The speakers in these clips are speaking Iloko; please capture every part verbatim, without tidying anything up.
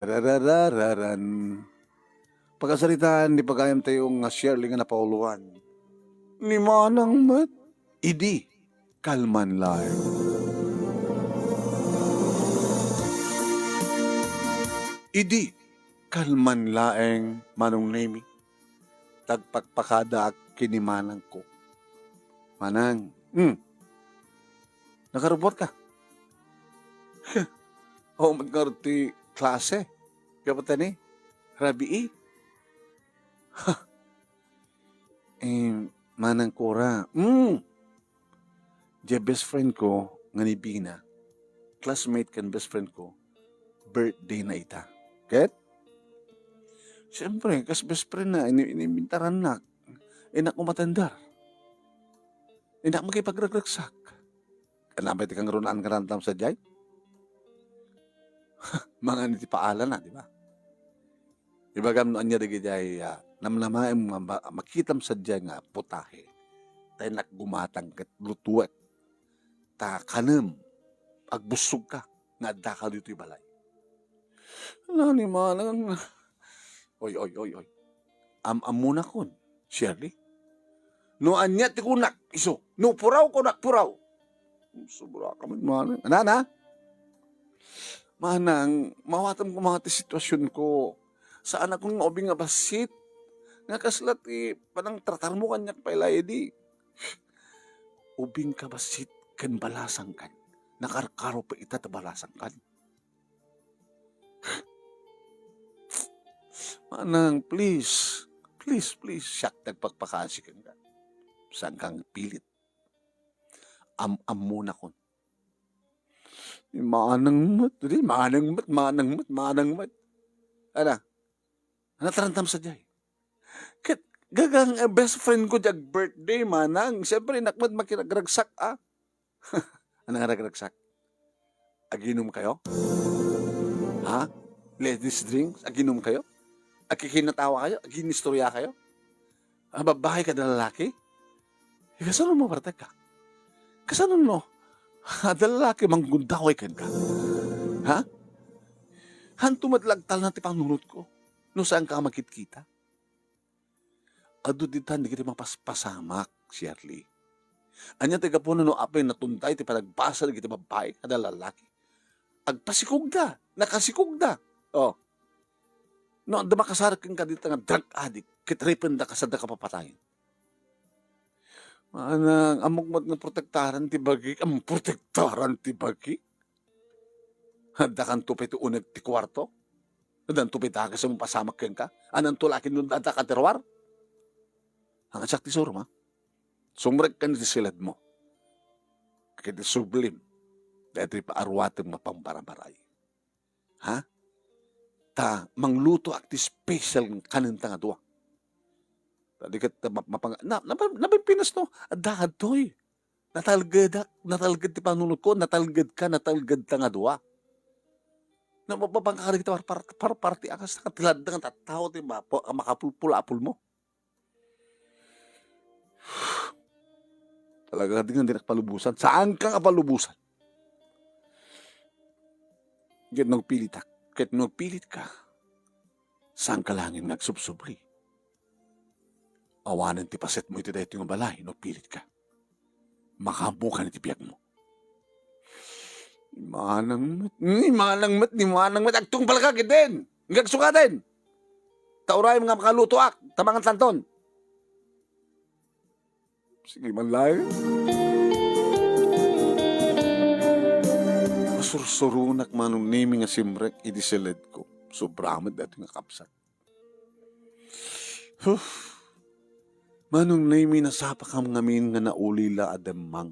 Rararararan. Pakasaritaan ni pagayam tayo nga Shirley nga napauluan. Ni Manang met, idi kalman laeng. Idi kalman laeng, Manong Nemi. Tagpakpakadaak ken ni manangko. Manang, hmm, nakarubot ka? Awan met ngarud ti klase. Kapatani, rabii. Ha. Eh, Manang Cora, hmm, diay best friend ko nga ni Bina, classmate ken best friend ko, birthday na ita. Ket? Siyempre, kas best friend na, ini-, inimbitarannak. Innak umatender. Innak makipagragragsak. Ania pay ti kangrunaan nga rantam sadiay? Mangan iti paalana, di ba? Ibagam no ania dagidiay, ah, namnamaem nga ma-, makitam sadiay nga putahe. Ta innak gumatang ket lutuek. Ta kanem, agbussogka nga addaka ditoy balay. Nani manang, oy, oy, oy, oy. Am-ammonakon, Shirley. No ania ti kunak, isu. No puraw, kunak puraw. Sobra ka met, manang. Nana? Manang, maawatem koma ti situasionko. Saanakon nga ubing nga bassit. Nga kasla ti panangtratarmo kaniak pay la idi. Ubingka bassit ken balasangkan. Nakarkaro pay ita ta balasangkan. Manang, please. Please, please. Siak ti agpakpakasi kenka. Saankang pilit. Am-ammonakon. Manang met, di, manang met, manang met, manang met. Ania? Ania ti rantam sadiay? Ket gagang, eh, best friend ko diay ag-birthday, manang. Siyempre, innak met makiragragsak, ah. Ania nga ragragsak? Aginom kayo? Ha? Ladies drinks? Aginom kayo? Agkikinatawa kayo? Aginistorya kayo? Ah, babbai kada lalaki? Eh, kasano mapartek ka? Kasano no? Ada lalaki manggundaway kenka? Ha? Hanto met la agtalna ti panunotko no saanka a makitkita? Adu ditan dagiti mapaspasamak, Shirley. Ania ti gapuna no apay natunda iti panagbasa dagiti babbai kada lalaki? Agpasikogda, nakasikogda. Oh. No, adda makasarek kenka dita nga drug addict, ket ripenda kas adda kapapatayen. Manang, ammok met nga protektaran ti bagik, am protektaran ti bagik? Addakanto pay ti uneg ti kuarto? Addanto pay dakes a mapasamak kenka? Ananto la ket no adda ka ti ruar? Ang siak ti surom, ha? Sumrekka iti siledmo. Ket sublim, daytoy paaruatem nga pambarbaray. Ha? Ta manglutoak ti special nga kanenta nga dua. Ta di ket ma-, mapang-, na, na, na Pilipinas no, adda adtoy. Natalgedak, natalged ti panunotko, natalgedka, natalgedta nga dua. Na, mapapangkari kita par, par, par, parti akas, ti ladda nga tattao ti mapo-, makapulpul a apulmo. Talaga, di nga, di nagpalubusan. Saan ka nga palubusan? Ket nagpilitak, ket nagpilit ka, saan ka laeng nga agsubsubli? Awanen ti paset mo iti daytoy nga balay, nagpilit ka. Makaammo ka iti biag mo. Ni manang met, ni manang met, ni manang met, agtungpalka ketdin. Nga agsukaten. Ta uray nga makalutoak, ta mangantanton. Sige man laeng. Masursuronak Manong Nemi nga simrek idi siledko. Sobra met daytoy nga kabsat. Huh. Manong Nemi, nasapakam ngamin nga naulila a demmang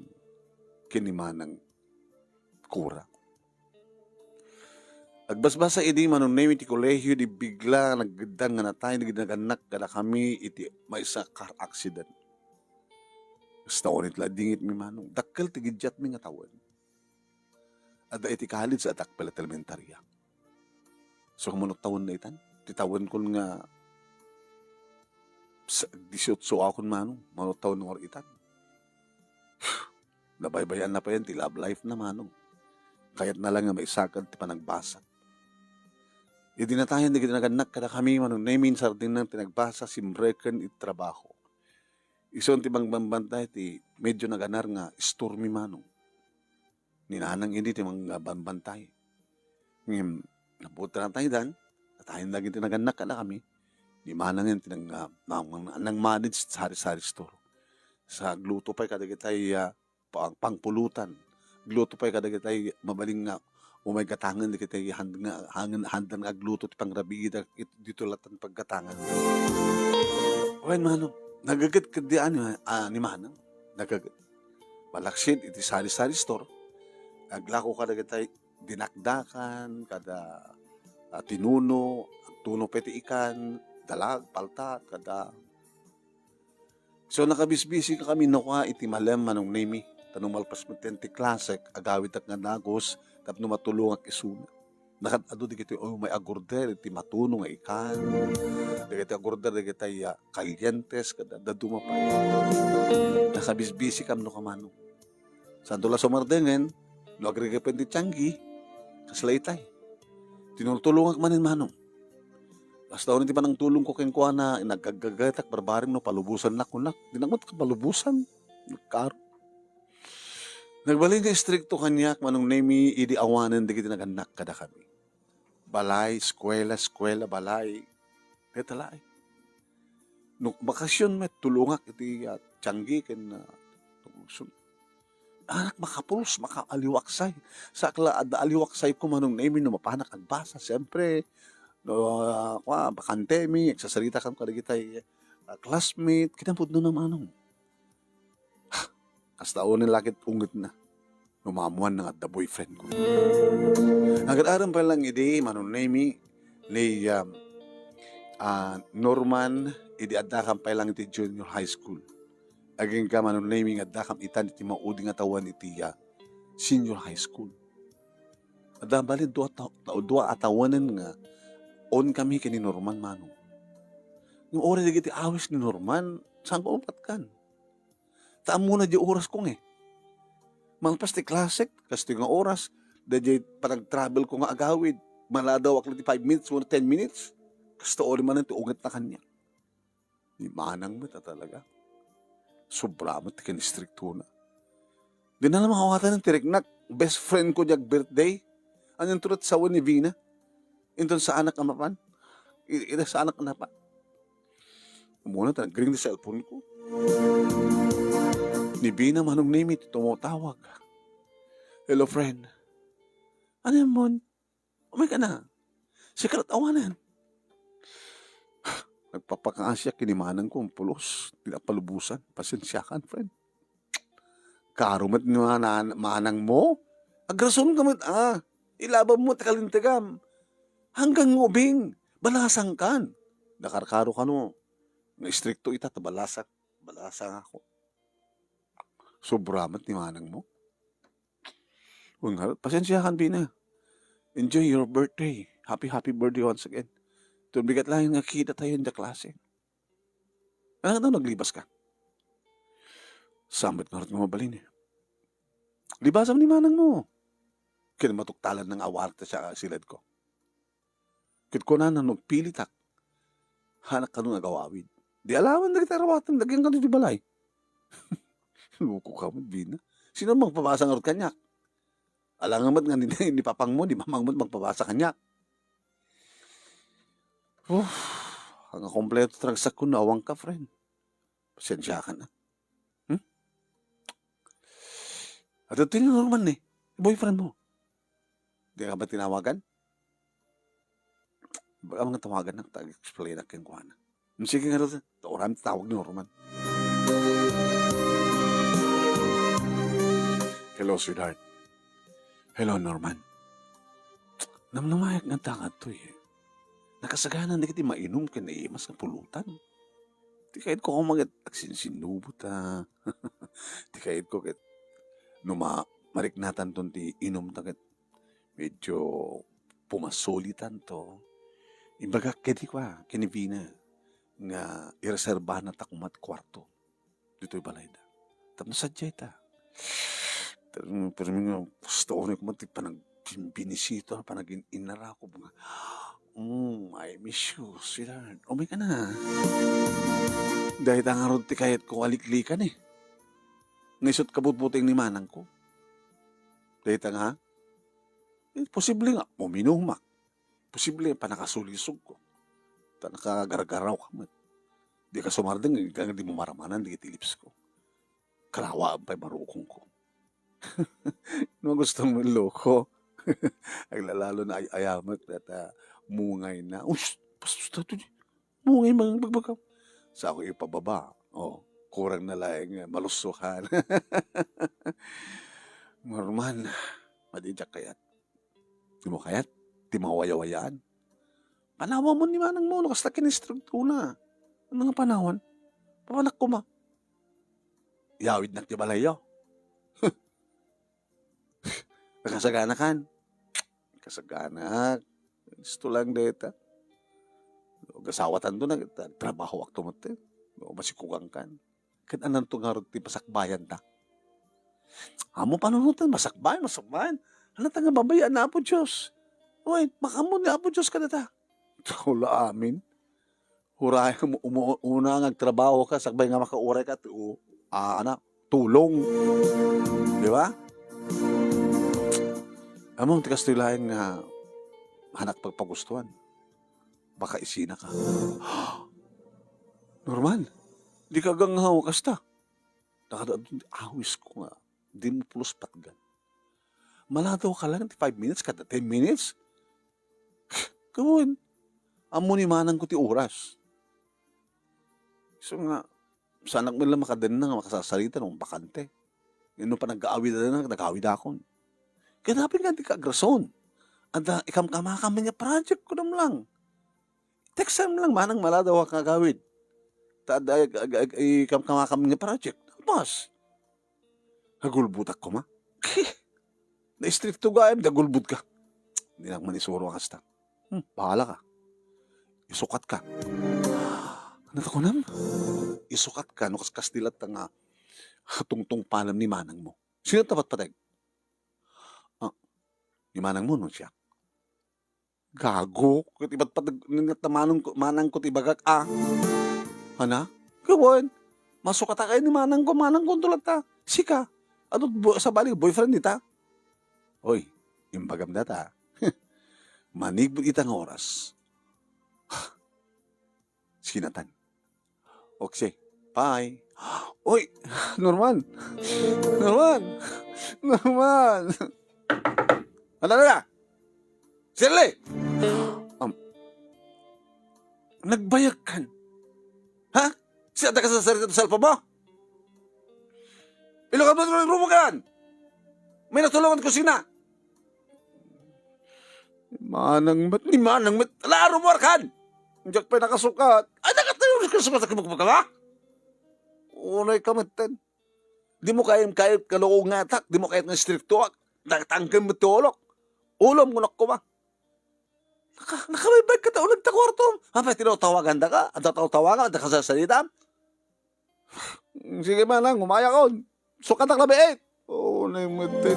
ken ni Manang Cora. Agbasbasa idi Manong Nemi ti kolehio, di bigla naggeddan nga natay dagiti nagannak kadakami iti maysa a car accident. Kasta unay la dingitmi, Manong. Dakkel ti giddiatmi nga tawen. Adda iti college, adda pay la ti elementaria. So, mano tawenna itan? Ti tawenkon nga sa-, disiotso akon, Manong. Mano tawen nga itan? Nabaybay-anna pay ti love life na, Manong. Kayatna la nga maisakit ti panagbasa. Idi natayen dagiti nagannak kadakami, Manong Nemi, sardinang ti nagbasa, simreken iti trabaho. Isu ti bangbambantay ti medyo naganar nga istormi, Manong. Ni Nanang idi ti mangbambantay. Ngem, naputa nataydan, natayen dagiti nagannak kadakami. Ni Manang ti nang-, ah, nang-, nang-manage sari-sari store. Sa agluto pay kadagitay, ah, pang-, pangpulutan. Agluto pay kadagitay mabalin nga umay gatangen dagitay hand-, nga, hangen, handa nga agluto ti pangrabiida ket ditoy latta ti paggatangan. Wen, Manong, nagaget ketdi ani, ah, ni Manang. Nagaget. Malaksid iti sari-sari store. Aglako kadagitay dinakdakan, kada, ah, tinuno, agtuno pay ti ikan, dalag, palta, kada. So, nakabisbisi kami no kua iti malem, Manong Nemi. Ta no malpas met ti klasek, agawidek nga dagus tapno matulongak isuna. Nakad-adu dagiti umay agorder iti matuno nga ikan. Dagiti agorder dagitay, ah, kalientes, kada dadduma pay. Nakabisbisi kam no kua, Manong. Santo la sumardengen, no agrigipen ti tianggi, kasla itay. Tinultulongak manen, Manong. Kasta unin ti panangtulongko kenkuana, naggaggagatak, barbareng no palubosannak kunak. Dinak met kapalubosan. Nagkaro. Nagbalin nga istrikto kaniak, Manong Nemi, idi awanen dagiti nagannak kadakami. Balay, eskuela, eskuela, balay. Deta laeng. No bakasyon met, tulongak iti, ah, tianggi ken, ah, tungsun. Anak, makapulos, makaaliwaksay. Sakla, adda aliwaksayko, Manong Nemi, no mapanak agbasa. Siyempre, no, ah, kua, bakantemi, agsasarita kam kadagitay, ah, classmate, kinapudno na, Manong. Kasta unin la ket ungetna no maammoanna nga adda boyfriendko. Agad-aram pay lang idi, Manong Nemi, ni, um, ah, Norman, idi addakam pay lang iti junior high school. Agingga, Manong Nemi, nga addakam itan iti maudi nga tawen iti, ah, senior high school. Adda bali dua ta-, ta-, dua a tawenen nga on kami ken ni Norman, Manong. Ngem uray dagiti awis ni Norman, saanko mapatkan? Ta ammona diay orasko nga. Malpas ti klasek, kastoy nga oras, daydiay panagtravelko nga agawid. Maladawak la ti five minutes wenno ten minutes. Kasta unin manen ti ungetna kaniak. Ni Manang met a talaga. Sobra met ti kinistriktona. Di na la makawatan ti riknak, best friendko diay agbirthday. Anianto ket sawen ni Vina? Inton saanak a mapan? I-, ida saanak a napan? Umuna ta nagring ti cellphoneko. Ni Vina, Manong Nemi, ti tumawag. "Hello, friend." "Aniammon? Umayka na. Sika ket awanen." Nagpapakaasiak ken ni manangko, pulos. Di na palubosan. Pasensiakan, friend. Karo met ni mana-, manangmo? Agrasonka met, ah. Ilabam mo ti kalintegam. Hanggang nga ubing, balasangkan. Nakarkaro kano nga istrikto ita, ta balasang, balasang ako. Sobra met ni manangmo. Wen ngarud, pasensiakan, Vina. Enjoy your birthday. Happy, happy birthday once again. Ti bigat laeng nga kidatayo idiay klase. Ania ket no nagribaska? Saan met ngarud nga mabalin, eh. Ribasam ni manangmo. Kinamatuktalan nga awarak ta siak a siledko. Ket kunana no agpilitak, haanak kano nga agawawid. Di alawan dagiti arawatan, dagiti kano ti balay. Loko ka met, Vina. Sino mangpabasa ngarud kaniak? Alangan met nga ni, ni papangmo, ni mamangmo ti mangpabasa kaniak. Uf, ang kompleto ti ragsakko no awanka, friend. Pasensiakan, ah. Hmm? Adtoy ni Norman, eh. Boyfriend mo. Di ka ba tinawagan? Baka mga tawagan na, tag-explain na kenkuana. Sige nga, Rod, ta uray ti tawag ni Norman. Hello, sweetheart. Hello, Norman. Namnamayak nga ta kadtoy, eh. Nakasagana dagiti mainum ken naimas nga pulutan. Ti kayatko koma ket agsinsinnubo ta. Ti kayatko ket no ma-, mariknatanton ti inumta ket medyo pumasolitanto. Imbagak kadi kua, ken ni Vina, nga ireserbana ta koma ti kuarto ditoy balayda. Tapno sadiay ta. Pero, pero nga, gusto ko na koma ti panagbinisita, panagin-, inarako, mga, Mm, I miss you, sweetheart. Umaykana. Dayta ngarud ti kayatko a liklikan, eh. Nga isu't kabutbuteng ni manangko. Dayta nga, eh, posible nga, uminumak. Posible nga, panakasulisogko. Ta nakagargarawka met. Dika sumardeng, ika nga dimo maramanan dagiti lipsko. Karawaem pay marukongko. No gusto mo loko. Aglalalo na ay-ayamek dayta mungayna. Us, bastos daytoy. Mungay man bagbagam. Sa ako ipababa. Oh, kurang na laeng malusukan. Norman, madi diak kayat. Dimo kayat? Ti mawayawayaan. Panawanmo ni manangmo no kasta ken instruktona. Ano nga panawan? Papanak koma. Yawidnak ti balayyo. Nakasaganakan. Kasaganak. Isto lang deta. Gasawatanto na, trabahoakto met. Masikugankan. Ket ananto ngarud ti masakbayanta? Ammo panunoten, masakbayan, masakbayan. Ananta nga babayaan ni Apo Dios? Wen, makaammo ni Apo Dios kadata. Dakula amin. Uray, umu-, umu-, una nga agtrabahoka, sakbay nga makaurayka, ti u-, ah, ana, tulong. Di ba? Ammom ti kastoy laeng nga anak pagpagustuan. Baka isinaka. Norman, dika aganghaw kasta. Nakadadun ti awisko nga dimo pulos patgan. Maladawka lang ti five minutes kada ten minutes. Gawin. Ammo ni manangko ti oras. So nga, saanak met la makadenna nga makasasarita no bakante. Inno panagkaawidanna, nagawidakon. Kayatna pay nga dika agrason. Adda ikamkamakam nga project, kunam lang. Textem lang, manang maladawka nga agawid. Ta adda ag-, ag-, ag-, ikamkamakam nga project. Tapos, agulbotak koma. Naistrikto gayam, agulbodka. Dinak man isuro a kasta. Hmm, bahalaka. Isukatka. Ano ta kunam? Isukatka no kaskas ti latta nga tungtungpalem ni manangmo. Sino ti patpateg? Ah, ni manangmo no siak? Gago, ket ipatpateg ni latta manangko, manangko ti ibagak, ah. Ana? Gawin. Masukataka ni manangko, manangko to latta. Sika? Ano, bo-, sabali, boyfriend dita? Oy, imbagam data. Manipud ita nga oras. Sinatan. Oksi. Bye. Oy, Norman. Norman. Norman. Ano na? Shirley! Um, nagbayag kan. Ha? Saan ka sa sarili sa cellphone mo? Ilocos mo, rumo ka yan! May natulungan ko sina! Manang met, ni manang met, ala, rumuar kan! Diak pay nakasukat. Ay, nakatayo ka sa mga ba? Unay ka met, ten. Di mo kayat, kayat kaloko nga atak, di mo kayat nga istriktoak. Nagtangkay mo ti ulok. Ulom, ngunak ko ba? Naka, nakabaybay ka tao, nagta kwarto. Apay, tinatawagan da ka? Adda tao tawagan, adda ka sa salita? Sige, manang, umayakon. Sukatak na biit. Oo, na yung mutin.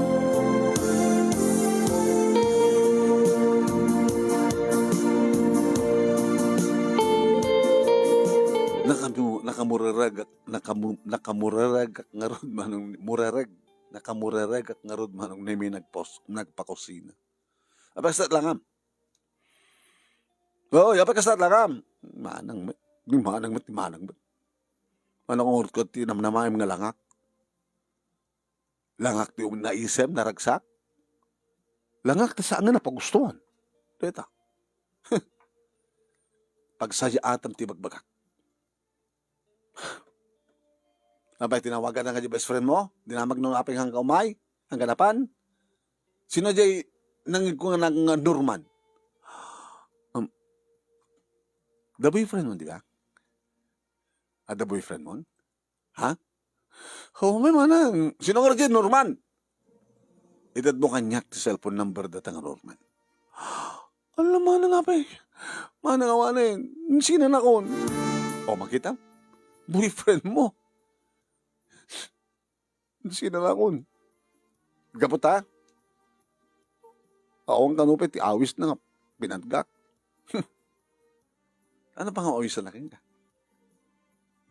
Nakamu-, nakamurarag, nakamu-, nakamurarag ngarud manong murarag. Nakamurarag ngarud manong nemi nagpos-, nagpakusina. Apay kasla langam. Oo, apay kasla langam. Manang met. Di manang met, di manang met. Ano kung urot ko ti namnamaem nga langak? Langak ti um-, naisem, naragsak? Langak ti saan nga napagustuhan? Deta. Pagsayaatam ti bagbagak. Apay, tinawagan na nga di best friend mo? Dinamag no apay hangga umay? Hangga napan? Sino jay nangig ko nga nang-, nga Norman? Um, the boyfriend mo, di ba? Ah, the boyfriend mo? Ha? Oh, may manang. Sino nga jay Norman? Itedmo kaniak ti cellphone number data nga Norman. Ala, manang apay. Manang awanen. Sino nakon? O, makita? Boyfriend mo. Sino nakon? Gapu ta? Awan kano pay ti awis na nga pinatgak. Ano pa nga mawisan na kenka?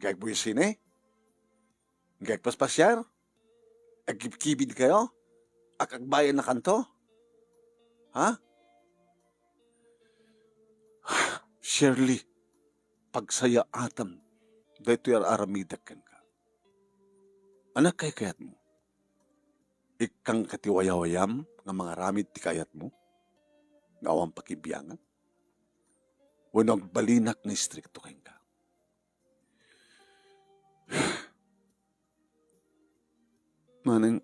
Agbuy sine? Agpaspasiar? Agkibkibid kayo? Agkagbayan na kanto? Ha? Shirley, pagsayaatam daytoy ar-aramidek kenka. Anak, kaykayatmo? Ikkangka ti wayawayam nga mangaramid ti kayatmo nga awan pakibiangan? Wenno agbalinak nga istrikto kenka? Manang,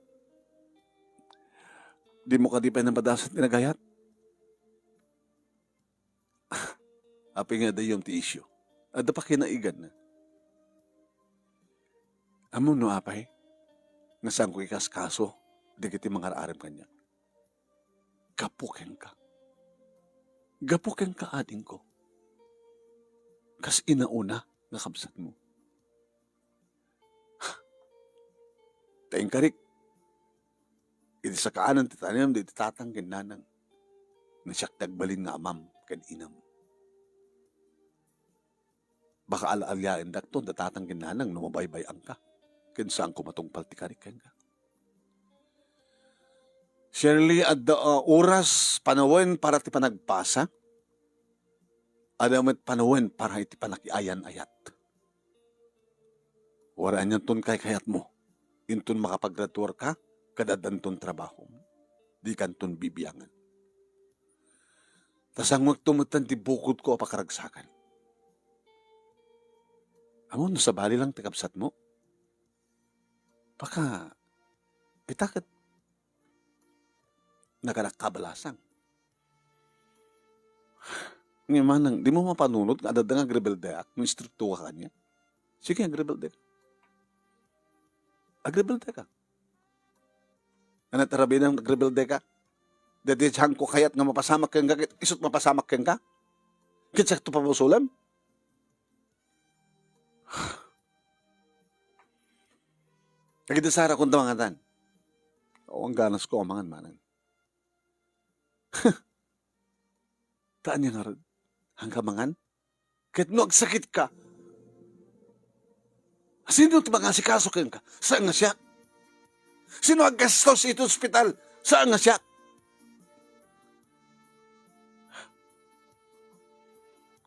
dimo kadi pay napadasat ti nagayat? Apay nga dayom ti isyu? Adda pa kinaiganna. Ammom no apay nga saanko ikaskaso dagiti mangar-arem kaniak? Gapu kenka. Gapu kenka, adingko. Kas inauna nga kabsatmo. Ta inkarik, idi sakaanan ti tanem dagiti tatang ken nanang, no siak ti agbalin nga amam ken inam. Baka al-aliaendakto da tatang ken nanang no mabaybay-anka, ken saanko matungpal ti karik kenka. Shirley, adda, ah, oras, panawen para ti panagpasa. Adda met panawen para iti panakiayan-ayat. Uray anianton kaykayatmo, inton makapagraduarka, ket addanton trabahom, dikanton bibiangan. Ta sangwekto metten ti bukodko a pakaragsakan. Ammom no sabali lang ti kabsatmo? Baka, ita ket naganak kabalasang. Nga manang, dimo mapanunot nga adda nga agrebeldeak no istriktoka kaniak? Sige, agrebeldeka. Agrebeldeka. Ania ti aramidenmo, agrebeldeka? Daydiay saanko kayat nga mapasamak kenka, ket isut' mapasamak kenka? Ket siakto pabusolem? Dagiti sara, kunta mangan. Awan ganasko a mangan, manang. Ta ania ngarud? Haanka mangan? Ket no agsakitka, sino ti mangasikaso kenka? Saan nga siak? Sino aggastos iti ospital? Saan nga siak?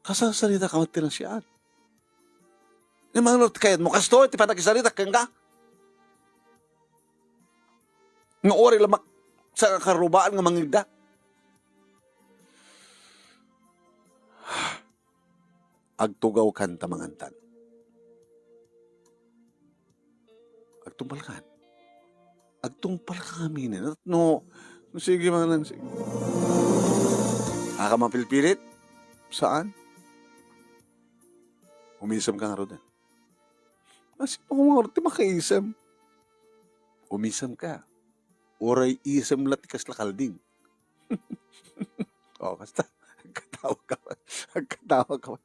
Kasasarita ka met ti nasian. Ni mangno ti kayatmo, kastoy ti panakisarita kenka? Nga uray lamak sa karubaan nga mangigda. Agtugawkan ta mangantan. Agtungpalkan. Agtungpalka ngamin. No, no, sige, manang, sige. Aka mapilpilit? Saan? Umisemka ngaruden. Asino nga ngarud ti makaisem? Umisemka. Uray isem la ti kasla kalding. O, kasta, agkatawa ka. Agkatawa ka.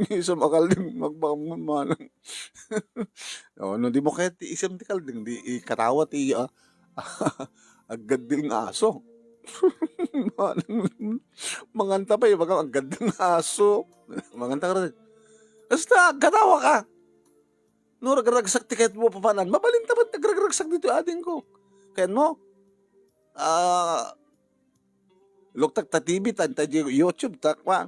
Isem a kalding, magbaka manang. O, no, dimo kayat ti isem ti kalding, di ikatawa ti, ah, aggaddil nga aso. Manang, manganta pay, baga aggaddil nga aso. Manganta ka rin. Kasta, agkatawa ka. No, ragragsak ti kayatmo papanan, mabalinta met ti agragragsak ditoy, adingko. Kayatmo? Ah, luktak ta T V, ta, ta di YouTube, ta, kwa,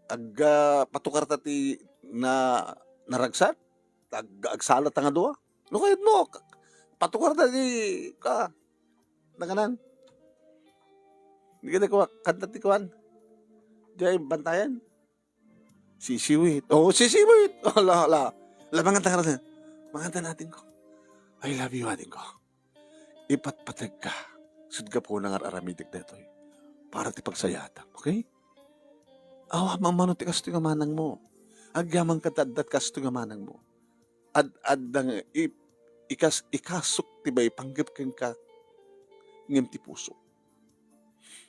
ag, ah, patukar ta ti na, naragsak, ag, agsala ta nga dua. No, kayatmo, k-, patukar ta ti, ka, nakanan. Di ka na kuwa, kanta ti kuwan. Diay bantayan. Sisiwit. Oo, sisiwit. Ala, ala. Ala, manganta ka na. Manganta na, adingko. I love you, adingko. Ipatpategka. Sut gapuna nga ar-aramidek daytoy. Para ti pagsayaatam, okay? Awa, mamano ti kastoy nga manangmo. Agyamanka ta adda ti kastoy nga manangmo. Ad-adda nga i-, ikas-, ikasok ti bay panggep kenka ngem ti puso.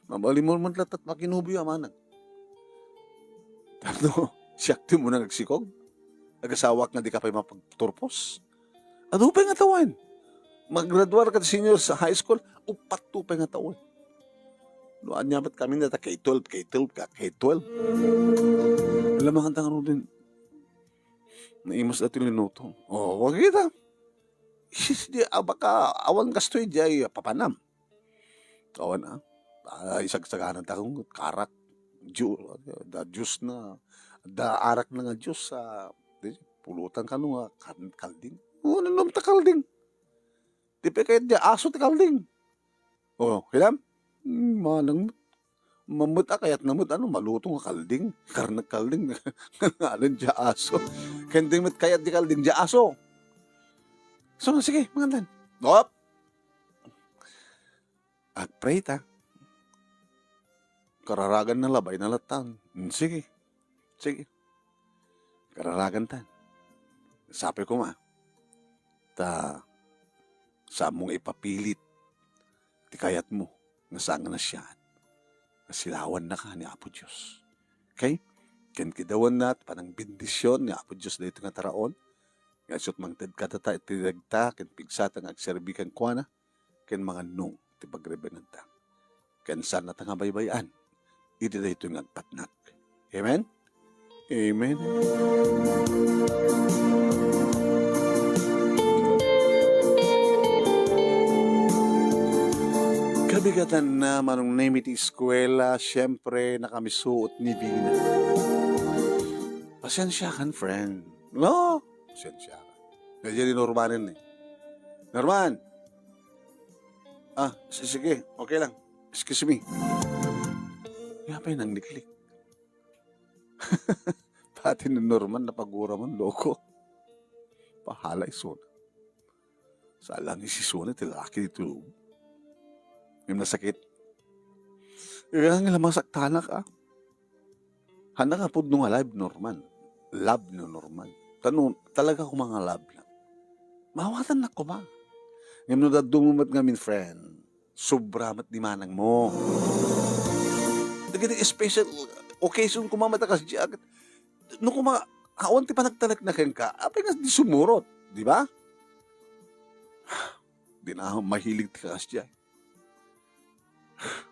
Mabalinmo met latta ti makinuboyo a manang. Tapno, siak ti umuna nga agsikog? Agasawak nga dika pay mapagturpos? Adu pay nga tawen. Maggraduar ka ti senior sa high school, uppat to pay nga tawen. No, ania met kami dayta K twelve, K twelve, ka, K twelve. Lamangan ta ngaruden. Naimas daytoy linuto. O, wa kita. Sis, di, ah, baka awan kastoy, di ay papanam. Awan, ah. Ah, isagsaganan ta kung karak. Ju-, da juice na. Da arak na nga juice, ah, di, pulutan kano nga kan-, kalding. O, ano naman ta kalding? Di pa kayat di aso ti kalding. O, kinam? Hmm, manang met. Mammet a kayat na met, ano, maluto nga kalding. Karne kalding. Ngalan di aso. Kalding met kayat di kalding di aso. So, sige, mangan. Op! Agpray ta. Kararagan na labay na latan. Hmm, sige. Sige. Kararagan ta. Sapay koma. Ta, saan mo nga ipapilit ti kayatmo nga saan nga nasiaat. Nga silawannaka ni Apo Dios. Okay? Ken kidawanna ti panangbendision ni Apo Dios daytoy nga taraon. Nga isut' mangted kadata iti dagta ken pigsata nga agserbi kenkuana. Ken mangannong ti pagrebenenta. Ken saannata nga baybay-an iti daytoy nga agpatnag. Amen? Amen. Kabigatanna, Manong Nemi, ti eskuela, siempre, nakamisuot ni Bina. Pasiensiakan, friend. No? Pasiensiakan. Kaya di Norman ni. Norman! Ah, si-, sige, okay lang. Excuse me. Kaya pa'y nangliklik. Pati ni Norman, napagura man, loko. Pahala isuna. Sa lang isisuna, ti lalaki dito. Yung nasakit. Kaya nga masaktanak, ah. Hannak a pudno nga live, Norman. Love ni Norman. Kano, talaga koma nga love na. Mawatannak koma. Ngem no dadduma met ngamin, friend, sobra met ni manang mo. Dagiti special occasion koma met a kasdiay. No koma, awan ti panagtalekna kenka, apay nga di sumurot, di ba? Di na mahilig ti kasdiay.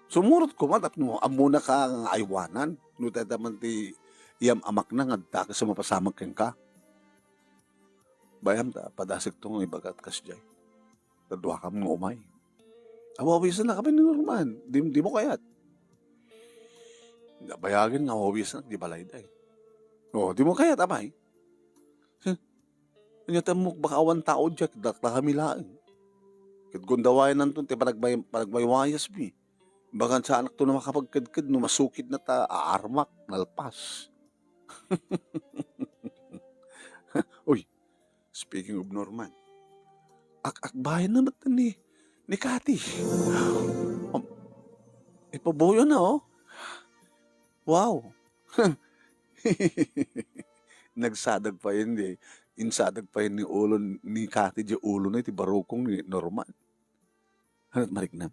Sumurot koma tapno ammona ka nga aywanan. No dayta man ti iyam-amakna nga adda ka sa mapasamak kenka. Bayam ta, padasekto nga ibagat kasdiay. Kaduakam nga umay. Awawisan na kami ni Norman. Di, di mo kayat. Nabayagen nga awawisan di balay day. O, di mo kayat, amay. Huh? Anya ti ammok, baka awan tao diak, dakdakami laeng. Ket gundawayannanton ti panagmay-, panagmaywayasmi. Baka saanakto na makapagkedked no masukidna ta aarmak, nalpas. Uy, speaking of Norman, ak-, akbayan na met ni, ni Kati. Um, ipabuyo na, oh. Wow. Nagsadag pa yun, di. Insadag pa yun ni ulo ni Kati, di ulo na iti barukong ni Norman. Ano mariknam?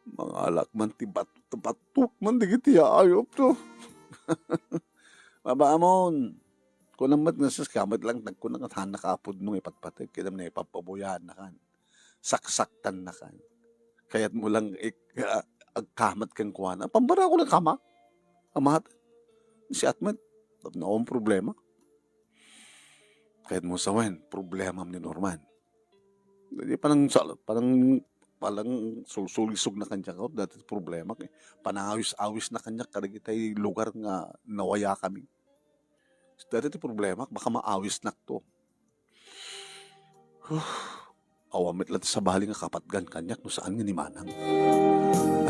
Mangalak man ti bat-, batok man digiti ayop to. Mabamon. Kunam met nga sis, kamet lang nagkuna nga saan nakapudno nga ipatpateg, ket amna ipapabuyaan na kan. Saksaktan na kan. Kayat mo lang ik-, ah, agkamat kenkuana. Pambara ko lang kama. Amat. Si Atmet, naon problema. Kayat mo sawen, problema ni Norman. Di panang sal-, panang, panang sulsulisog na kanya ka, dati problema, eh. Panawis-awis na kanya, kadagitay lugar nga nawaya kami. Dati ti problema, baka maawis na to. Huh. Awan met latta sabali nga kapatgan kaniak no saan nga ni Manang.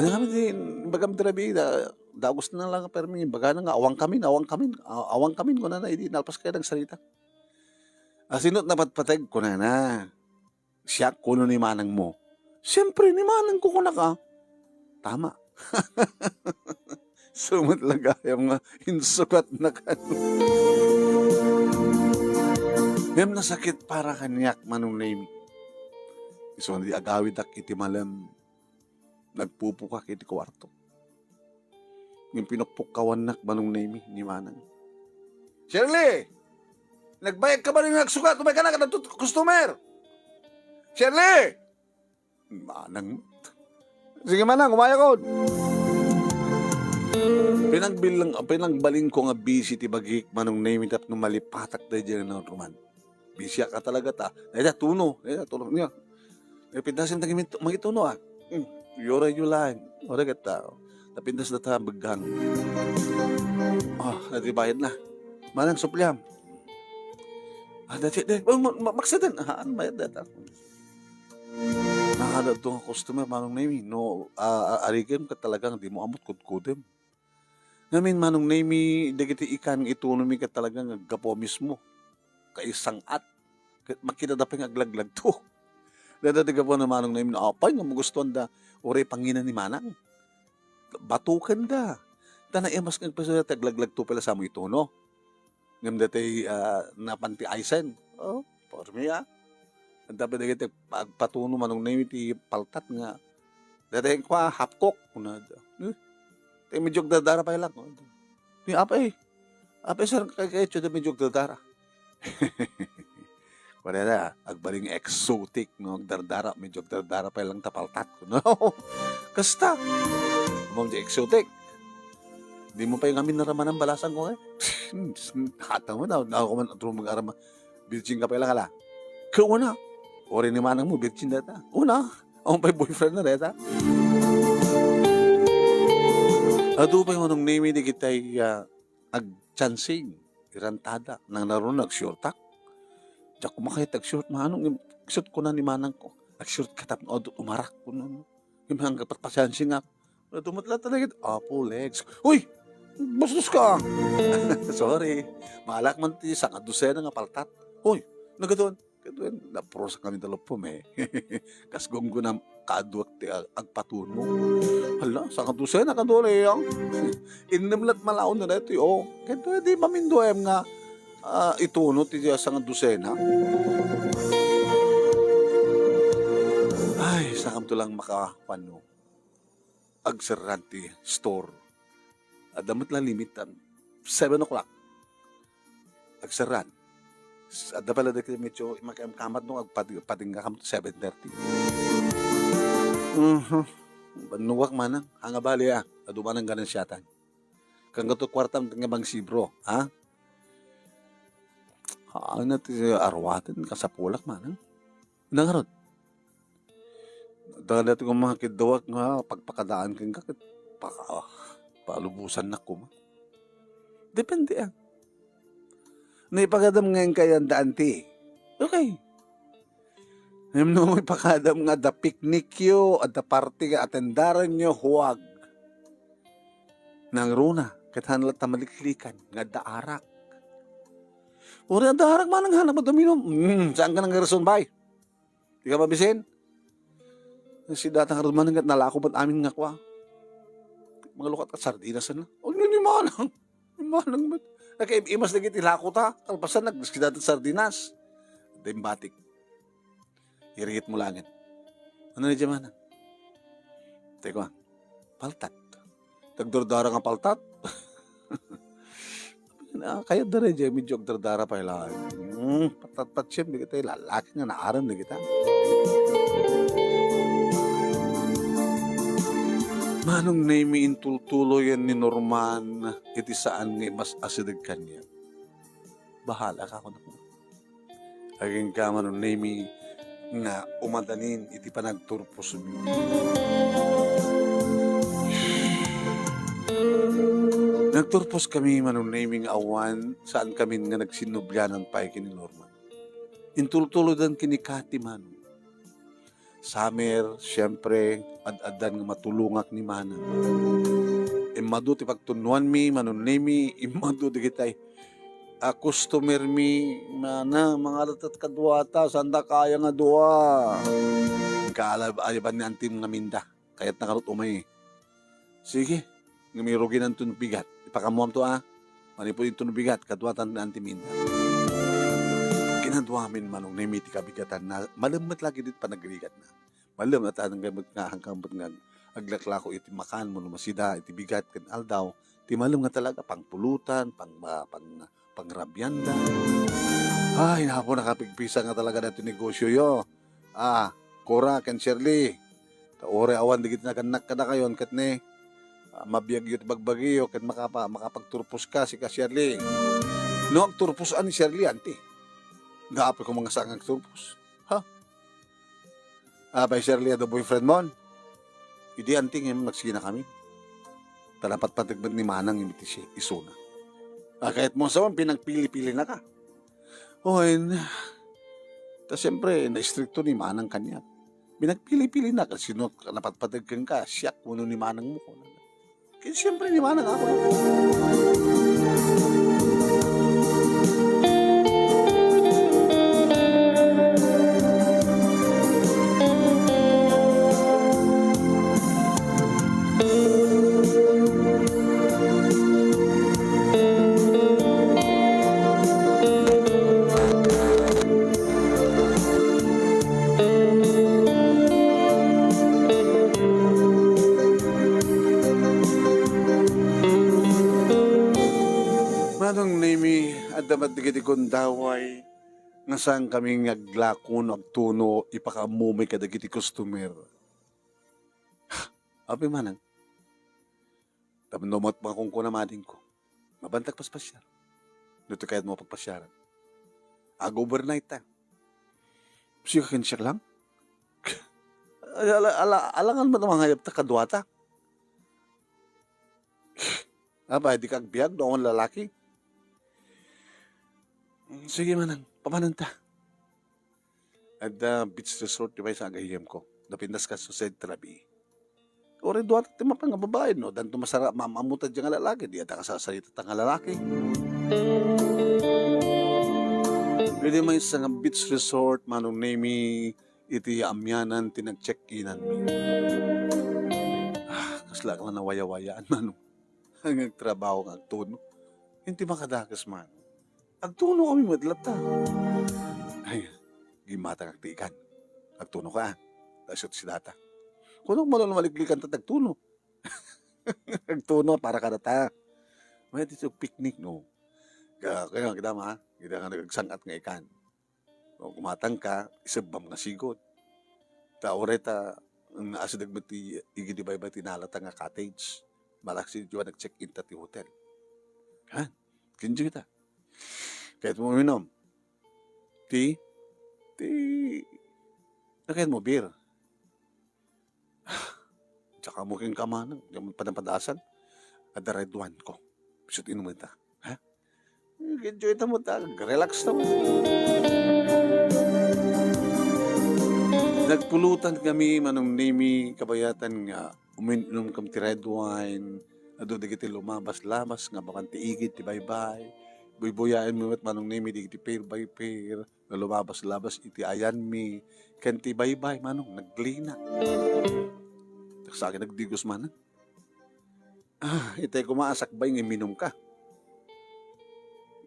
Ania kami ti, bagam ti rabii, da-, dagus na lang permi, bagana nga, awan kami, awan kami, a-, awan kami, kunana, idi nalpas kayo nagsarita. Asino ti napatpateg, kunana. Siak, kuno ni manang mo. Siempre, ni manang ko, kunak, ah. Tama. Sumat lang gayam nga insukat na kan. Ngem nasakit para kaniak, Manong Nemi. Isu nga di agawidak iti malem, nagpupukak iti kuarto. Ngem pinukpukkawannak, Manong Nemi, ni manang. "Shirley! Nagbayag ka ba rin nga agsukat? Umay ka na, kadagito customer! Shirley!" Manang, Sige, manang, umayakon. Pinagbilang, pinagbalinko nga busy ti bagik, Manong Nemi, tapno malipatak daydiay nga Norman. Busyak ka talaga ta. Dayta, tuno. Dayta, tuno niya. Eh, pintasen ta mangituno, ah. Hmm. Yura yu laeng. Ora ket ta. Napintas da ta begang. Ah, adi bayad na. Manang supliam. Ah, that's it, eh. Oh, ma-, ma-, maksiden. Ah, ano bayad data? Nakadto nga customer, Manong Nemi. No, ah, ah, arikem ket talagang di mo amot kudkudem. Ngamin, Manong Nemi, dagiti ikan nga itunomi ket talaga nga aggapu mismo. Kaisang-at. Ket makita da pay nga aglaglagto. Dada di gapu na Manong Nemi, apay nga magustuhan da, uray pangina ni Manang. Batukan da. Ta naimas nga agpasuda, ti aglaglagto pay la sa mo ituno. Ngem daytoy, ah, napan ti aysen. Oh, pormi, ah. Anta pay dagiti agpatuno Manong Nemi ti paltat nga, daytoy kua, half cook, kunada. Eh, ti medyo agdardara pay lang. Ni apay, apay, sir, kay, kay, medyo agdardara. Kunada, agbaling exotic, no? Agdardara, medyo agdardara pay lang ta paltat, no? Kasta. Mom di exotic. Di mo pay ngamin naramanan balasan ko, eh. Hata mo na, na ako man, atro mag-arama. Virgin ka pay lang, ala. Kauna. Ori ni manang mo, virgin data. Una, ang pay boyfriend na data. Adu pay Manong Nemi di kitay, ah, agchancing. Irantada. Nang naruna, agshortak. Diak kumakayat agshort, Manong. Agshort ko na ni manang ko. Agshort ka tapno adu umarak ko, no? Yung hanggang patpasansi nga. Wala dumat lang talaga. Apo, Legs. Uy! Bastos ka! Sorry. Malak man ti sanga dosena nga paltat. Uy! Nagadon. Kaduen, naprosa kami talupom, eh. Kas gunggunam, kaaduak ti ag-, agpatuno. Hala, sanga dosena kadua, eh, ang. Innem lat malaon na daytoy, oh. Kadua, di maminduem nga, ah, ituno ti sanga dosena. Ay, saan to lang maka-, ano, agserran ti store. Adda met la limit, ah, seven o'clock. Agserran. S-, adda pay la dagiti medyo makiamkamat no agpadi-, padinggakam seven thirty. Mhm. Bannuak manang, anga bali, ah, adu manang ganansiatan. Kanggato kuartam nga bangsibro, ha? Haan na ti aruaten, kasapulak manang. Nangarod. Dagiti koma nga kiddawak nga pagpakadaan kenka ket paka-, palubosannak koma. Depende, ah. No ipakadam nga inka yan da, auntie. Okay. Ngem no ipakadam nga adda picnic yo, adda party nga atendaran yo, huwag. Nangruna, ket haan latta maliklikan nga adda arak. Uray adda arak manang hanap adda minum. Mm, saan ka nang rason, bay? Di ka mabisin? Si datang arud manang ket nalako met amin nga kua. Mangalukat ka sardinas na. Oh, ni, ni manang. Ni manang met. Nagkaimas lagi ti lako ta. Kalpasan nagskidatan sardinas. Adda imbatik. Irigit mo langit. Ano ni Jemana? Teko, ah. Paltat. Nagdurdara nga paltat. Ah, kayat da rin, medyo agdardara pay laeng. Hmm, patpat-patsem, di kita lalaki nga naaram, di kita. Manong Nemi, intultuloyen ni Norman, iti saan nga imas-asideg kaniak. Bahala ka, kunak. Agingga, Manong Nemi, nga umadanin iti panagturposmi. Nagturpos kami, Manong Nemi, nga awan, saan kami nga nagsinnublianan pay ken ni Norman. Intultulodan ken ni Kati, Manong. Summer, siempre, ad-addan nga matulongak ni Manang. Immadu ti pagtunnuanmi, Manong Nemi, immadu dagitay a customer mi, Manang, mangalatat kaduata, sanda kaya nga dua. Kaalab-ayaban ni Antim nga minda. Kayat na karot umay. Sige, ngem iruginanto no bigat. Ipakammuamto, a. Manipud inton no bigat, kaduatan ni Antim minda. Kinaduamin, Manong Nemi, ti kabigatanna, malem met lagi dit panagrigatna. Malem a ta, hanggang met nga, hanggang met nga aglaklako iti makan, mano masida, iti bigat, ken aldaw, ti malem nga talaga, pangpulutan, pang, pang, pangrabianda. Ay, napo, nakapigpisa nga talaga dati negosyo yo. Ah, Cora, ken Shirley, Ta uray awan dagiti nagannak kadakayon ket ne, ah, mabiagyo ti bagbagiyo ket makapa-, makapagturposka, sika Shirley. No agturpos a ni Shirley, anti. Gapu ko mga saan nga agturpos. Ha? Apay, Shirley, adu boyfriend mon? Idi anti ngem nagsinakami. Ta napatpateg met ni Manang iti si-, isuna. Ah, kayat mo sa pinagpili-pili na ka. Wen, ta siyempre, naistrikto ni Manang kaniak. Pinagpili-pili na ka, sino ka napatpateg kenka, siak wenno ni Manang mo, kunana. Ket siyempre, ni Manang ako. Manong Nemi, adda met dagiti gundaway nga saankami nga aglako no agtuno ipakaammomi kadagiti customer. Apay, Manang? Tapno met makunkuna madingko, mabantak paspasiar. No ti kayatmo pagpasiaran. Ag-overnight ta. Sika ken siak lang? Ala, ala, alangan met mangayab ta kaduata. Apay, dika agbiag no awan lalaki? Sige, Manang, papananta. Adda beach resort ti maysa a gayyemko. Napintas kastoy sa trabi. Uray duata ti mapan nga babai, no? Danto masara-, maam-ammo ta diay nga lalaki, di adda kasasarita ta nga lalaki. Idi maysa nga beach resort, Manong Nemi, iti amianan ti nagcheck-inanmi. Ah, kasla ka la nawayawayaan, Manong. Nga agtrabaho nga agtuno. Inti makadakes man. Agtuno kami met latta. Ay, gimmatangak ti ikan. Agtuno ka, ah. Dasot si data. Kuno, mano maliklikan ta agtuno. Agtuno para kadata. May ti picnic, no? Kaya, kaya, kita ma, kita nga nagagsang-at nga ikan. O, kumatang ka, isebbam nga sigud. Ta uray ta, mm, asideg met ti igid ti baybay ti nalata nga cottage. Malaksid ti nag-check-in ta ti hotel. Ha? Kinjo kita. Kayat mo uminom? Ti? Ti? Nakayat mo beer? Diak ammo kenka, Manang, diak man panapadasan. Adda red wine ko. Bisut inumen ta. Ha? Enjoy ta met, relax ta met. Nagpulutan kami, Manong Nemi, kabayatan nga umin-inom kami ti red wine. Adu dagiti lumabas-labas nga mapan ti igid ti baybay. Buybuyaenmi met, Manong Nemi, dagiti pair by pair nga lumabas-labas iti ayanmi, ken ti baybay, Manong, naglina. Saksakin nagdigos manen. Ah, itay koma a sakbay nga imminum ka.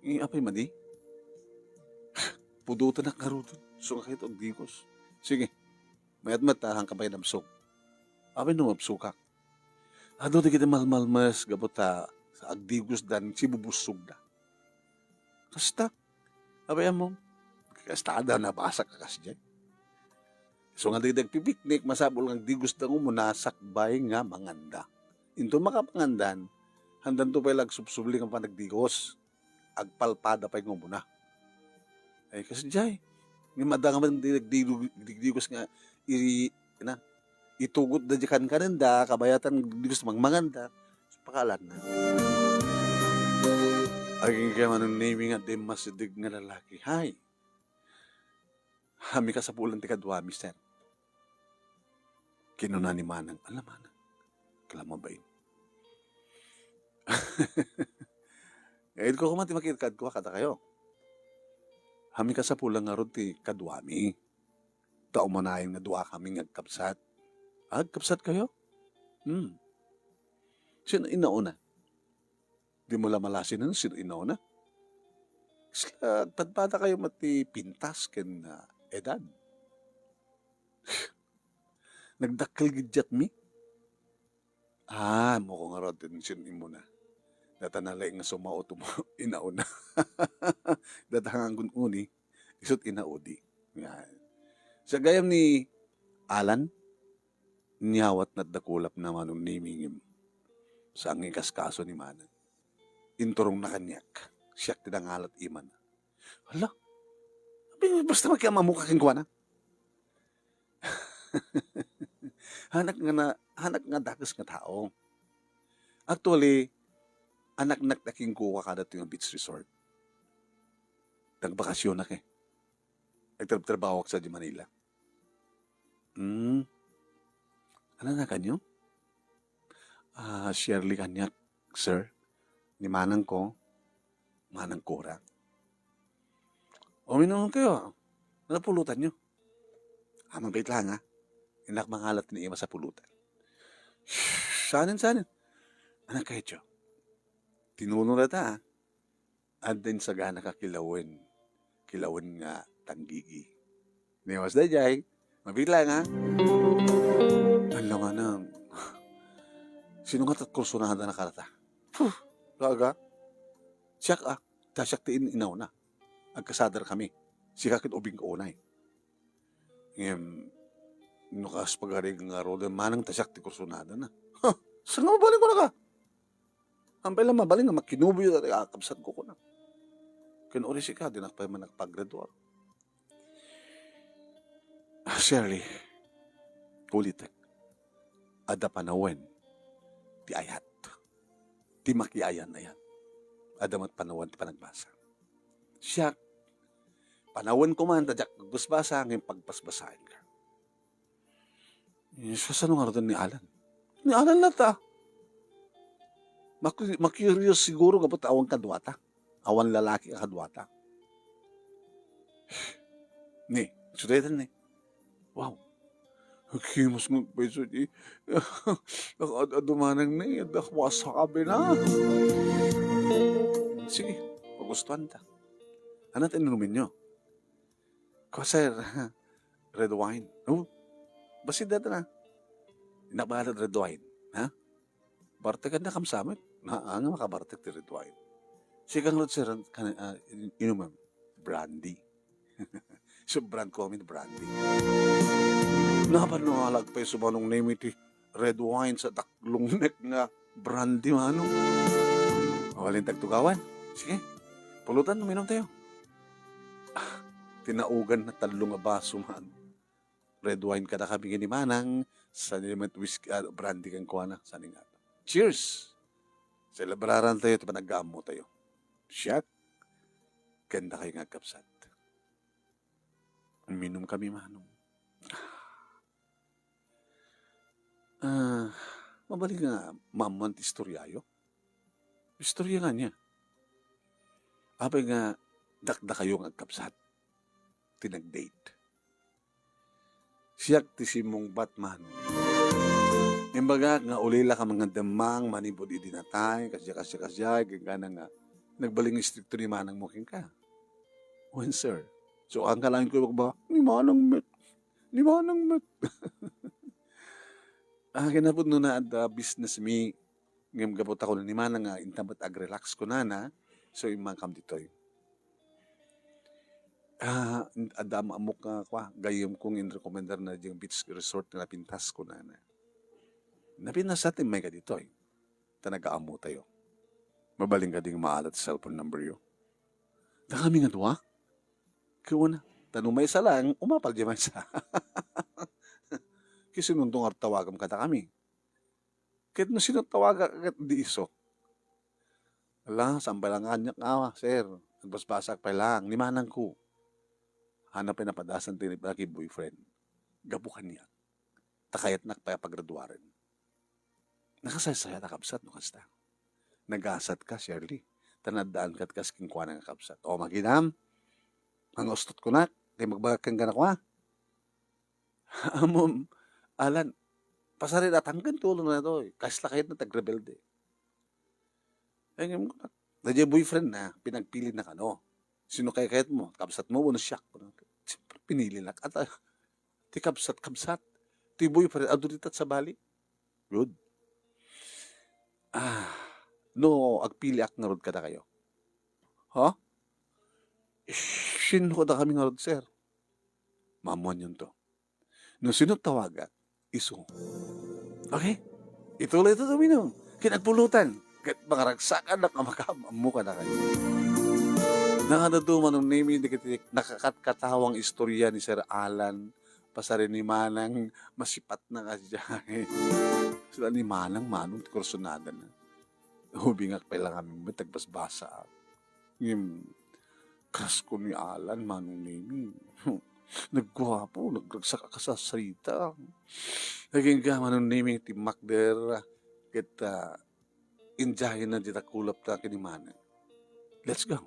Eh, apay madi? Pudotenak ngaruden. Isu nga kayat agdigos. Sige. Mayat met ta, haanka pay nabsog. Apay no mabsogak? Adu dagiti malmalmes gapu ta agdigosdan, sibubussogda. Kasta. Apay ammom? Kasta, adda nabasak a kasdiay. Isu nga dagiti agpipiknik, masapul nga agdigosda nga umuna sakbay nga manganda. Inton makapangandan, haandanto pay la agsubsubli nga panagdigos. Agpalpada pay nga umuna. Ay, kasdiay. Ngem adda nga man di nagdidu-, digdigos nga i-, na, itugotda diay kankanenda, kabayatan digdigos mangmanganda. Pakaalanna. Agingga Manong Nemi nga adda immasideg nga lalaki. Hay. Haanmi kasapulan ti kaduami, sir. Kinuna ni Manang, "Ala, Manang, kala mabain." Ngayon ko koma ti makirkad ko kadakayo. Haanmi kasapulan ngarud ti kaduami. Ta umanayon nga duakami nga agkabsat. Agkabsat kayo? Hmm. Sino inauna? Dimo la malasinen sino inauna? Kasla agpadpadakayo met ti pintas ken, ah, edad. Nagdakkel giddiatmi. Ah, ammok ngarud ti sino immuna. Data na laeng nga sumao ti inauna. Data nga agun-uni, isut inaudi. Yan. Sa gayam ni Alan, Inyawatna ti dakulapna, Manong Nemy, ngem saan nga ikaskaso ni Manang. Inturongna kaniak. Siak ti nangalat imana. Hala, abi, basta makiam-ammoka kenkuana. Hanak nga na, hanak nga dakes nga tao. Actually, anaknak ti kinkuak kada ti nga beach resort. Nagbakasionak eh. Nagtrabtrabahoak sa di Manila. Hmm. Ano na kanyo? Ah, Shirley kaniak, sir. Ni manang ko, manang kora. Uminom kayo. Ano pulutan nyo? Ah, mabait lang, ha? Inak mangalat ni Ima sa pulutan. Sanin, sanin? Anak kayo, Tiyo? Tinuno na ta, ha? Adda insagana ka kilawen. Kilawen nga tanggigi. Newas da, Jay. Mabait lang, ha? Ang lamanang. Sino nga tat kursunada na karata? Puh, kaga. Siak, ah. Ta siak ti in-, inawna. Agkasadar kami. Sika ket ubing ko unay. Ngem, no kas pagarigan nga roden, manang ta siak ti kursunada na. Ha! Saan nga mabalin ko na ka? Ampay lang mabalin nga makinuboy ta ti kakabsat ko kuna. Ken uri sika, dinak pay man nagpagradua. Ah, Shirley, ulitek. Adda panawen ti ayat. Ti makiayan-ayat. Adda met panawen ti panagbasa. Siak, panawen ko man ta diak magbasbasa, ngem pagbasbasaenka. Eh, sasano nga ruten ni Alan? Ni Alan latta. Maku-, makurios siguro nga ba't awan kaduata. Awan lalaki a kaduata. Ni, sudeten ni. Wow. Agkimus nga agpayso di. Nakaad-adumanang ni, adda wasabi na. Sige, pagustuhan ta. Ano ti inumin nyo? Ko, sir, red wine. Oh, basta data na. Nabalat red wine, ha? Bartekan na kamsamit. Na, nga makabartek ti red wine. Sigang rod, sir, kan, ah, in-, inumem. Brandy. So, brand ko amin, brandy. Napan no alag pa yung sumanong name iti red wine sa daklongnek nga brandy, mano. Walin tagtugawan. Sige, pulutan, uminom tayo. Ah, tinaugan na tallo nga baso, man. Red wine kada kami ni Manang, sa ni met whisky, ah, brandy kan kuana, sa ni nga. Cheers! Selebraran tayo, ti panaggaammo tayo. Siak, kenda kayo nga agkabsat. Uminom kami, manong. Ah, mabalik nga, maammoan ti istoryayo. Istorya nga niya. Apay nga, dakdakayo nga agkabsat. Ti nag-date. Siak ti simmungbat, manong. Imbagak nga ulila ka mangandemmang manipud idi natay, kasya, kasya, kasya, kagana nga, nagbaling istrikto ni manang mo kenka. Wen, sir. So, ang kalain ko, ba, ni manang met. Ni manang met. Ah, kinapud no na adda business mi, ngem gapu ta kuno ni manang nga intamet agrelax kunana, so, immakam ditoy. Ah, adda am-, ammok nga, kwa, gayyem kong inrekomendar na diay beach resort nga napintas ko na, na. Napintas natin may kaditoy. Ta nagaammo tayo. Mabalin ka ding maalat sa cellphone number yo. Ta kami nga dua? Kaya na. Ta no maysa lang, umapal di maysa. Kisinuntong artawagam kada kami. Ket no sino tawaga ket di iso. Ala, saan pay lang kaniak nga, sir? Nagbasbasak pay lang, ni manang ko. Hanap pay napadasan ti naki boyfriend. Gapu kaniak. Ta kayatnak pay a pagraduaren. Nakasaysayat a kabsat no kasta. Nagasat ka, Shirley. Ta naddaan kat kas kenkuana nga kabsat. O, maginam. Ang ustot ko nak. Kay magbagak kang ganak wa. Amom, Alan, pasarit a tangken ti ulo na to, eh. Kasla kayat na tagrebelde. Ay, ngayon ko na. Nadya boyfriend na, pinagpili na kano. Sino kaya kayat mo? Kabsat mo, wano siak? Siyempre, pinili na. At, ah, ti kabsat, kabsat. Ti boyfriend, adu ditat sa bali. Good. Ah, no, agpili ak ngarud kada kayo. Ha? Sino kada kami ngarud, sir? Mamuan yun to. No sino tawagak, isu. Okay? Ituloy ito uminom. Kinagpulutan. Ket mangaragsakan na kamakam, ammo ka na kayo. Nakadado Manong Nemi, dagiti nakakatkatawang istorya ni Sir Alan, pasari ni Manang, masipat na ka siya. Sila ni Manang, Manong, ti kursunada na. Ubingak pay lang amin, tagbasbasa. Ngem, crush ko ni Alan, Manong Nemi. Nagguapo, nagragsak a kasasarita. Agingga, Manong Nemi, ti makder, ket, ah, injayen na dita kulap ta ken ni Manang. Let's go.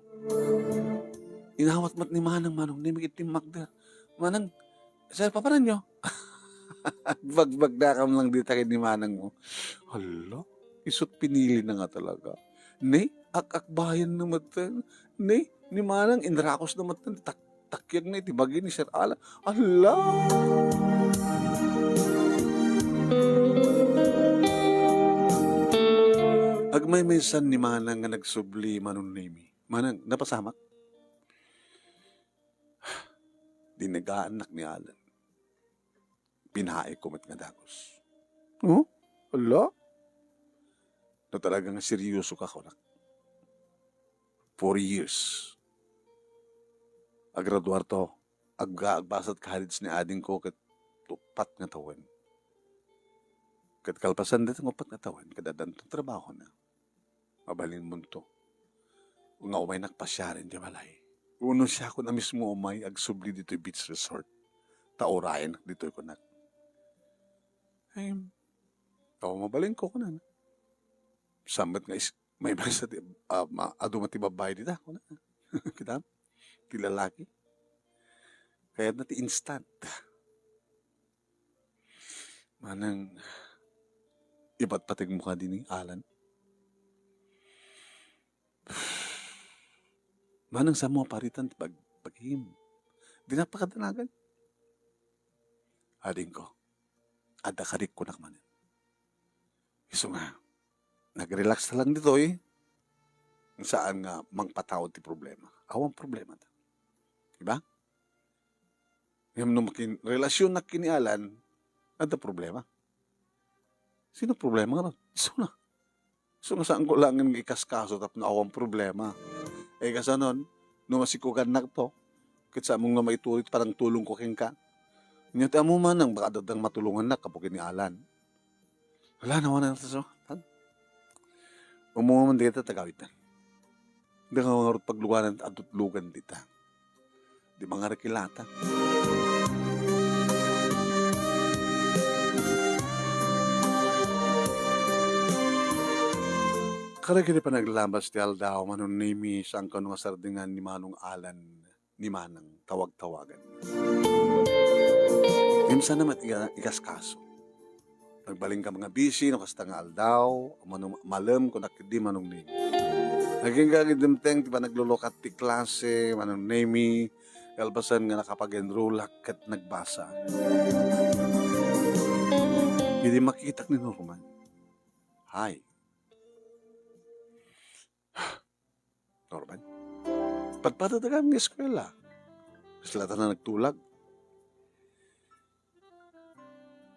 Inawat met ni Manang, Manong Nemi, ket ti makder. Manang, sir, papananyo? Bagbagdakam lang dita ken ni Manang mo. Hala, isut pinili na nga talaga. Ne, ak-akbayan na met. Ne, ni Manang inrakos na met. Tak-, takyag na iti bagi ni Sir Alan. Ala! Agmaymaysan ni Manang nga nagsubli, Manong Nemi. Manang, napasamak? Dinagaannak ni Alan. Binae ko met nga dagus. Oh? Hala? No talaga nga seryoso ka, kunak. Four years. Agraduar to. Agga-, agbasat college ni ading ko ket upat nga tawen. Ket kalpasan daytoy nga upat nga tawen, ket addanto trabahona. Mabalinmonto nga umaynak pasiaren ti balay. Wenno siakon a mismo umay agsubli ditoy beach resort. Ta urayennak ditoy, kunak. Ay, awan mabalinko, kunana. Saan met nga is-, maymaysa ti, ah, ma-, adu met ti babbai dita, kunana. Kita? Ti lalaki. Kayatna ti instant. Manang ipatpategmo kadi ni Alan? Manang saanmo a paritan ti pag-, pagim. Dinak pakadanagan. Adingko, adda kadikunak manen. Isu nga, nag-relax ta lang ditoy, saan nga mangpataud ti problema. Awan problema ta. Diba? Ngem no makin-, relasyonnak ken ni Alan, adda problema. Sino problema ngarud? Isu na. Isu nga saanko laengen nga ikaskaso tapno awan problema. Eh, kasanon, no masikugannak to, ket saanmo nga maituloy ti panangtulongko kenka. Nya ti ammo man, baka adda matulongannak gapu ken ni Alan. Wala na, wala na, so, tan-, umuna man dita tagawid na. Di ka ngarud pagluganan, adutlugan dita. Di mangarikilata. Karigidi panaglabas ti aldaw, Manong Nemi, saan kano nga sardingan ni Manong Alan ni Manang tawag-tawagan. Ngem saan met ika-, ikaskaso. Nagbalin ka nga busy no kasta nga aldaw, mano-, malem ko nakidi Manong Nemi. Naging kagid dimteng ti panaglulukat ti klase, Manong Nemi, kalpasan nga nakapag-enrollak ket nagbasa. Idi makitak ni Norman, "Hi." Norman? Padpadadagam nga eskwela. Kasla ta na nagtulag.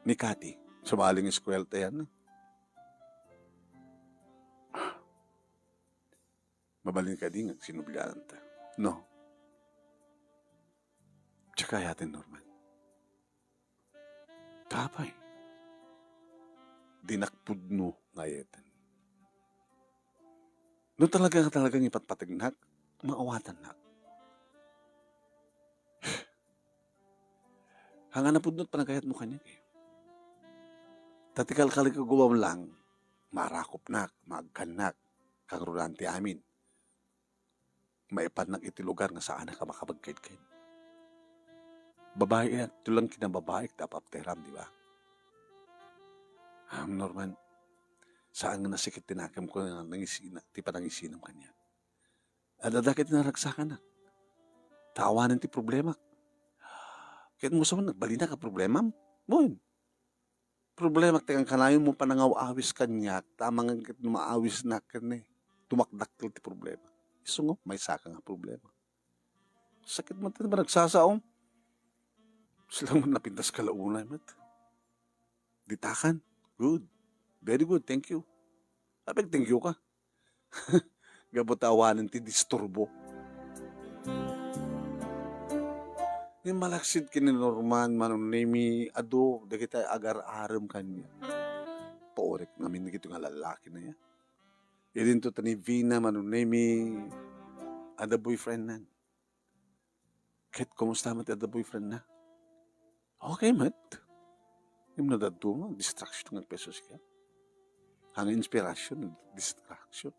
Ni Cathy, sumali nga eskwela ta yan. Mabalin kadi nga agsinublian ta. No. Tsaka yatin, Norman. Apay, dinak pudno nga ayatan. No talaga nga talagang ipatpategnak, maawatannak. Haan nga napudno ti panagayatmo kaniak, eh. Ta ti kalkalikuguam lang, marakopnak, maagkannak, kangrunan ti amin. Maipannak iti lugar nga saanak a makapagkaydkayd. Babai, eh, ito lang kinababaik ti apapteram, di ba? Ah, Norman, saan nga nasikit ti nakemko nga nangisina, ti panangisinam kaniak. Adda dagiti naragsakanak. Ta awanen ti problemak. Ket mo sa nagbalinak a problemam? Wen. Problemak ti kankanayon mo panangaw-awis kaniak, ta amangan ket no maawisnak ken ni, dumakdakkel ti problema. Isu nga, maysaka nga problema. Sakit man ti managsasao. Sila man napintas kalaunay met. Ditakan. Good. Very good. Thank you. Apay, thank you ka. Gapu ta awanen ti disturbo. Ni malaksid ken ni Norman, Manong Nemi, adu dagiti agar-arem kaniak. Paurek ngamin dagitoy nga lalaki na ya. Idinto ta ni Vina, Manong Nemi, adda boyfriend nan. Ket kumusta met adda boyfriend na? Okay met. Ngem no adda nga distraction nga pesos ka. Ang inspirasyon, distraction.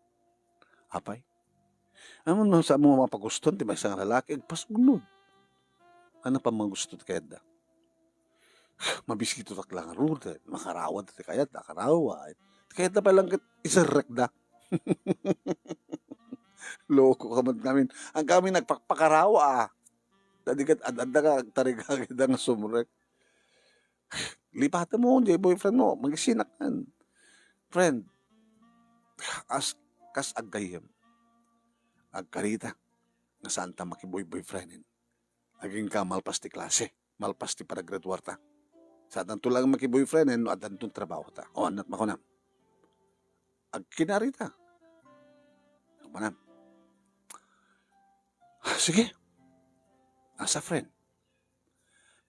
Apay. Ammom no, saan mo mapagustuhan ti maysa nga lalaki, agpasugnod. Ano pa magusto ti kayatda? Mabiskito tak lang, Ruth, eh. Makarawad ti kayat, nakarawa, eh. Ti kayat na palang ket iserrek da. Loko ka man kami. Ang kami nagpakpakarawa, ah. Dadi ket ad-adda ka, agtarigagida nga sumrek. Lipatem mo, jay boyfriend mo, magisinak kan. Friend, as, kas aggayem. Agkarita, nga saan ta makiboy-boyfrienden. Agingga malpas ti klase, malpas ti panagraduarta. Saantanto lang makiboyfriend, eh, no addanton trabahota. O, annak makunam. Agkinarita. Makunam. Sige. As a friend.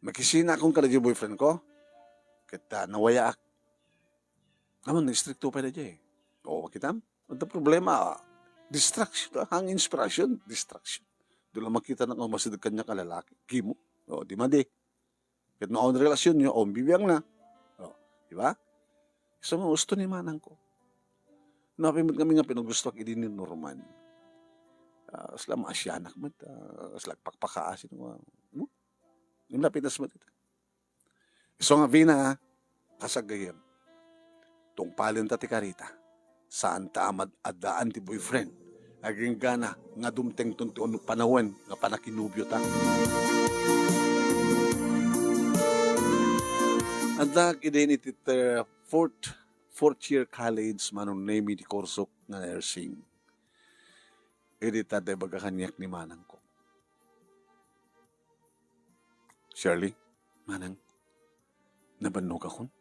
Makisina akong kada di boyfriend ko. Ket, ah, nawayaak. Ammom, naistrikto pay daydiay. O, makitam? Adda problema, distraction, ang inspirasyon, distraction. Di la makita na nga masideg kaniak a lalaki. Kimo. O, di madi. Ket no, ang relasyon nyo, o, bibiang na. O, di ba? So, nga gusto ni manang ko. Napimit kami nga pinagusto ak idi ni Norman. Ah, asla maasianak met, ah, asla pakpakaasin, wa-, hmm? Yung napitas met ita. Isu nga Vina, kas aggayem. Tungpalen ta ti karita. Saan ta a mad-, addaan ti boyfriend. Agingga na nga dumtengton ti uneg panawen nga panakinobio ta. Adda ket idin iti ter-, fourth, fourth year college, Manong Nemi, ti kursok nga nursing. Idi ta, adda ibaga kaniak ni manang ko. Shirley, manang, nabannogakon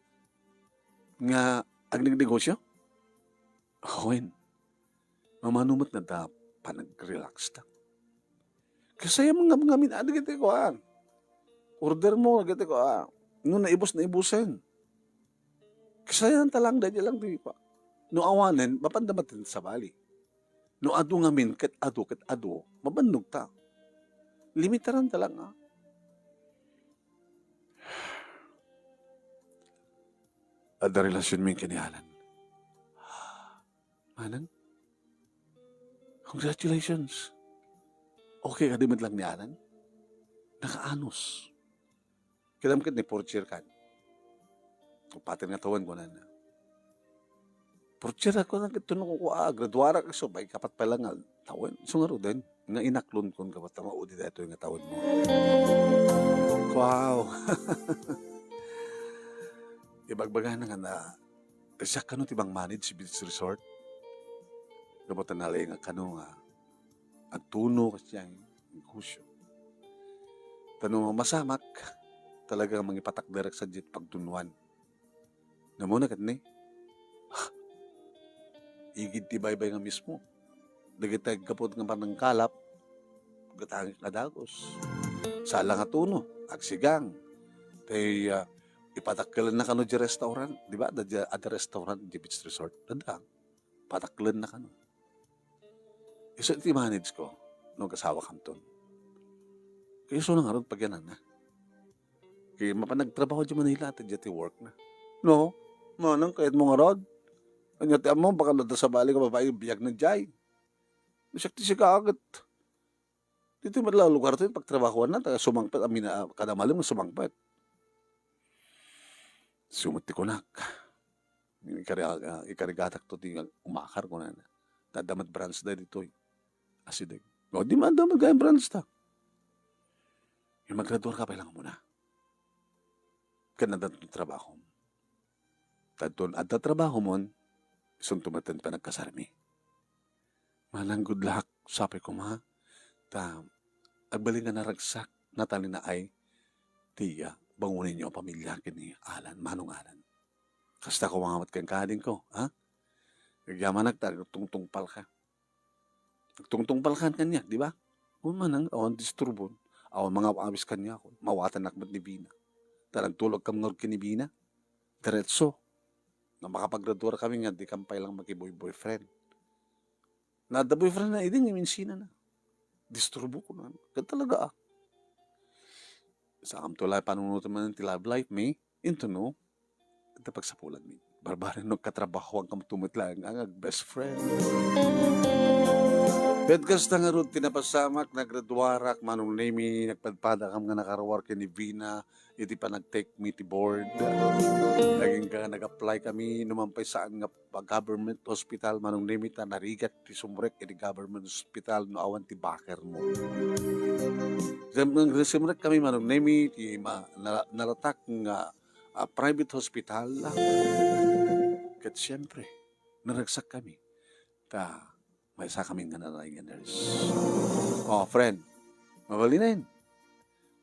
nga agnegnegosyo? Wen, mamano met nga adda panag-relax ta. Kasayam nga ngamin, ah, dagiti kuan. Order mo, dagiti kuan. No naibus, naibusen. Kasayam ta lang, daydi lang ti pa. No awanen, mapanda met ti sabali. No adu ngamin, ket adu, ket adu, mabannog ta. Limitaran ta lang, ah. Adda relasyon mi ken ni Alan. Manang? Congratulations. Okay kadi met lang ni Alan? Nakaanus. Kidam ket ni fourth year kan. Upaten nga tawen, kunana. Fourth year ako na ket no, ah, graduarak isu, bay, kapat pay lang nga tawen. Isu ngaruden, nga inaklon kon gapu ta maudi daytoy nga tawen mo. Wow. Ibagbagana nga na, siak kano ti mang-manage ti beach resort. Gapu ta nalaingak kano nga agtuno, kas diay negosyo. Ta no masamak, talaga mangipatakderek sadiay ti pagtunoan. Namuna ket ni, igid ti baybay nga mismo. Dagiti aggapu nga panangkalap, gatangek a dagus. Saan la nga tuno, agsigang. Tay, ah, ipatakkelenna kano di restaurant, di ba? Adda, adda restaurant di beach resort. Adda. Pataklenna kano. Isu ti manage ko, no, agasawakamton. Kay isu na ngarud pagyananna. Kay mapan nagtrabaho di Manila, ta diay ti work na. No? Manang, kayat mo ngarud? Ania ti ammo, baka nadda sabali nga babai, biag na diay. Siak ti sika ket. Ditoy met la lugar ti pagtrabahoanna, ta sumangpet, amin a, kada malem nga sumangpet. Isu met ti kunak. Ikari-, ah, ikarigatak to ti umakar, kunana. Ta adda met branch da ditoy. Asideg. O, di man adda met gayam branch ta. Yung maggraduar ka pa lang muna. Ken adda ti trabahom. Tadton adda trabahomon, isunto met ti panagkasarmi. Manang, good luck, sapay koma, ta agbalin nga naragsak, natalinaay, ti, ah, bangonen yo a pamilya ken ni Alan, Manong Alan. Kasta koma met kenka, adingko, ha? Agyamanak ta agtungtungpalka. Agtungtungpalkan kaniak, di ba? Awan man, awan disturbon, awan mangawawis kaniak, mawatanak met ni Vina. Ta nagtulogkam ngarud ken ni Vina. Diretso. Nga makapagradua kami nga dikam pay lang makiboy-boyfriend. Nadda boyfriend na idi nga iminsinana. Disturbokon. Ket talaga, ah. Saankamto la panunoten man ti love life, mi? Intono, ita pagsapulanmi. Barbareng no katrabahoankamto met laeng nga ag-best friend. Ket kasta ngarud ti napasamak, nagraduarak, Manong Nemi, nagpadpadakam nga nakaruar ken ni Vina iti panagtake mi ti board. Nagingga nag-apply kami, numan pay saan nga pa-, government hospital, Manong Nemi, ta narigat ti sumrek iti government hospital no awan ti backer mo. Sim-, sumrek kami, Manong Nemi, ti ma-, nala-, nalatak nga, ah, private hospital. Ket siempre, naragsak kami. Ta, maysa kami nga nanay nga nurse. Oh, friend, mabalinen.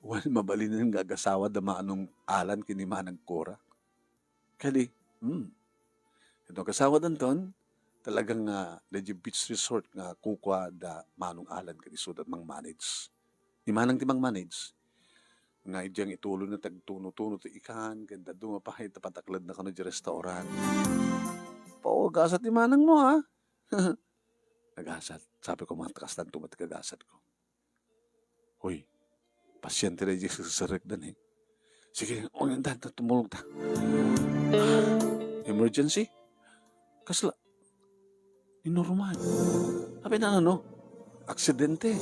Wen, mabalinen nga agasawa da Manong Alan ken ni Manang Cora. Kadi, hmm. Ito, agasawa danton, talagang, ah, medyo beach resort nga kukua da Manong Alan ken isu da mang-manage. Ni Manang ti mang-manage. Nga idiay ituloy na ti agtuno-tuno ti ikan, ken dadduma pay ta pataklad na kano di restaurant. Pao, agasat ni Manang mo, ha? Agasat. Sabi ko, "Mga takas lang tumat kagasat ko." "Hoy, pasyente na di sarsarekdan, eh." "Sige, unyan ta, ta-, tumulong ta." "Emergency? Kasla? Ni Norman? Apay na, ano? Aksidente?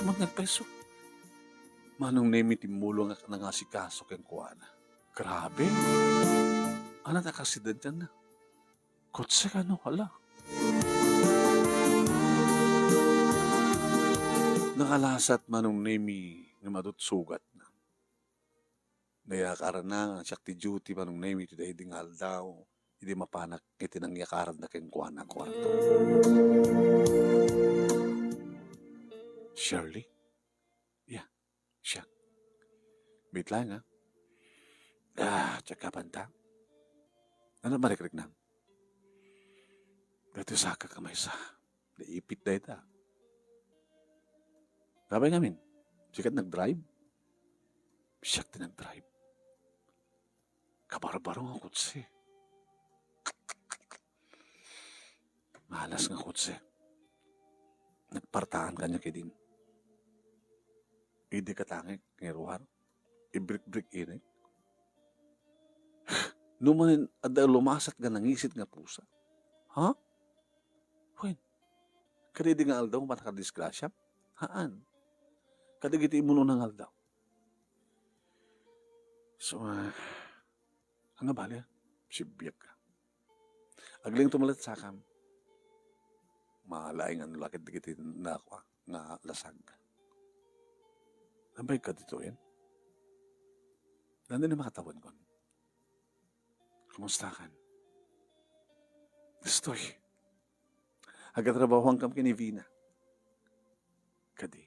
Norman nagpaiso?" Manong Nemi ti mulo nga nangasikaso kenkuana. Grabe. Ano ta aksidente na? Kotse kano, hala. Nakalasat Manong Nemi nga madutsugatna. Nayakaranna nga siak ti duty Manong Nemi ti daydi nga aldaw, idi mapanak iti nangyakaranna kenkuana a kuarto. Shirley? Yeah. Siak. Bitla nga. Ah, tsaka panta. Ano marikriknam? Dati saka ka maysa. Naipit dayta. Apay ngamin, sika ti nagdrive? Siak ti nagdrive. Kabarbaro nga kotse. Malas nga kotse. Nagpartaan kaniak idin. Idi katangek nga iruar, ibrik-brik inek. No manen adda lumasat nga nangisit nga pusa. Ha? Wen, kadaydi nga aldaw, makadisgrasya? Haan. Kadagiti immuno nga aldaw. So, ah, ania bale, sibiak ka. Agling tumalat sakam. Malaing nga lakit dagiti nakua nga lasag. Nabay ka ditoyen? Nanda ni makatawankon. Kumusta kan? Kastoy. Agatrabahoan kam ken ni Vina. Kadi.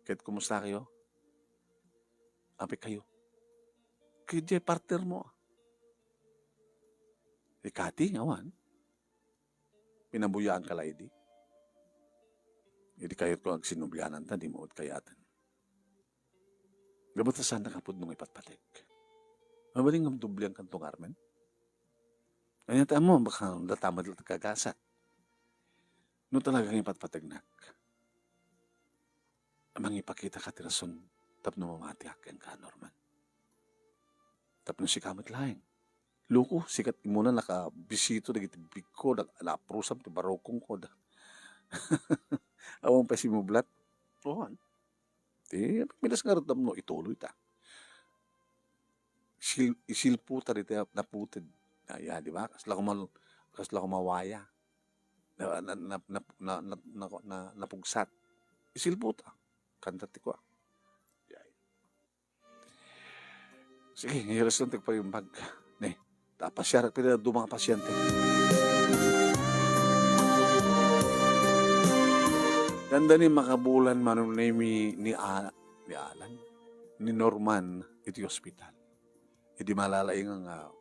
Ket kumusta kayo? Apay kayo? Kayo diay partner mo. Ikati, awan. Pinabuyaan ka la idi. Idi kayat ko agsinublianan ta, di mo kayaten. Gapu ta saan nakapudno nga ipatpateg. Mabalin nga dublian kanto nga armen? Ania ta mo, baka data met la kagasat. No talaga nga ipatpategnak, mangipakita ka ti rason tapno mamatiak kenka, Norman. Tapno sika met laeng. Loko, sika ti immuna nakabisito dagiti bigko, nag-, naaprusam ti barukongko, da. Awan pay simublat. Awan. Ti, pinas nga tapno ituloy ta. Sil-, isilpo ta ditoy naputed. Aya, di ba? Kasla kumal-, kasla kumawaya. Na, na, na, na, na, na, na, na, napugsat. Isilpo ta. Kanta ti kua. Yay. Sige, nga oras lang tagparimbag. Ne, ta pasiarak pida duma nga pasyente. Danda ni makabulan Manong Nemi ni A-, ni Alan, ni Norman iti ospital. Idi malalaing nga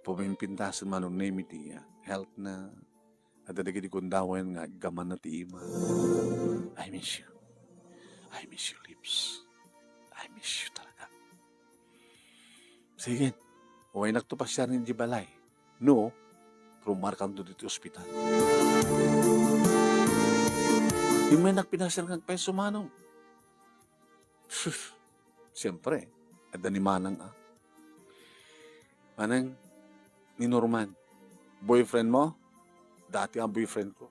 pumimpintasen Manong Nemi ti health na, adda dagiti kundawen nga aggamanna ti ima. "I miss you. I miss you, lips. I miss you talaga." Sige, umaynakto pasiar idiay balay. No, rumarkanto ditoy ospital. Immaynak pinasiar nga agpayso, Manong. Sus, siyempre, adda ni Manang, ah. "Manang, ni Norman, boyfriend mo?" "Dati a boyfriend ko."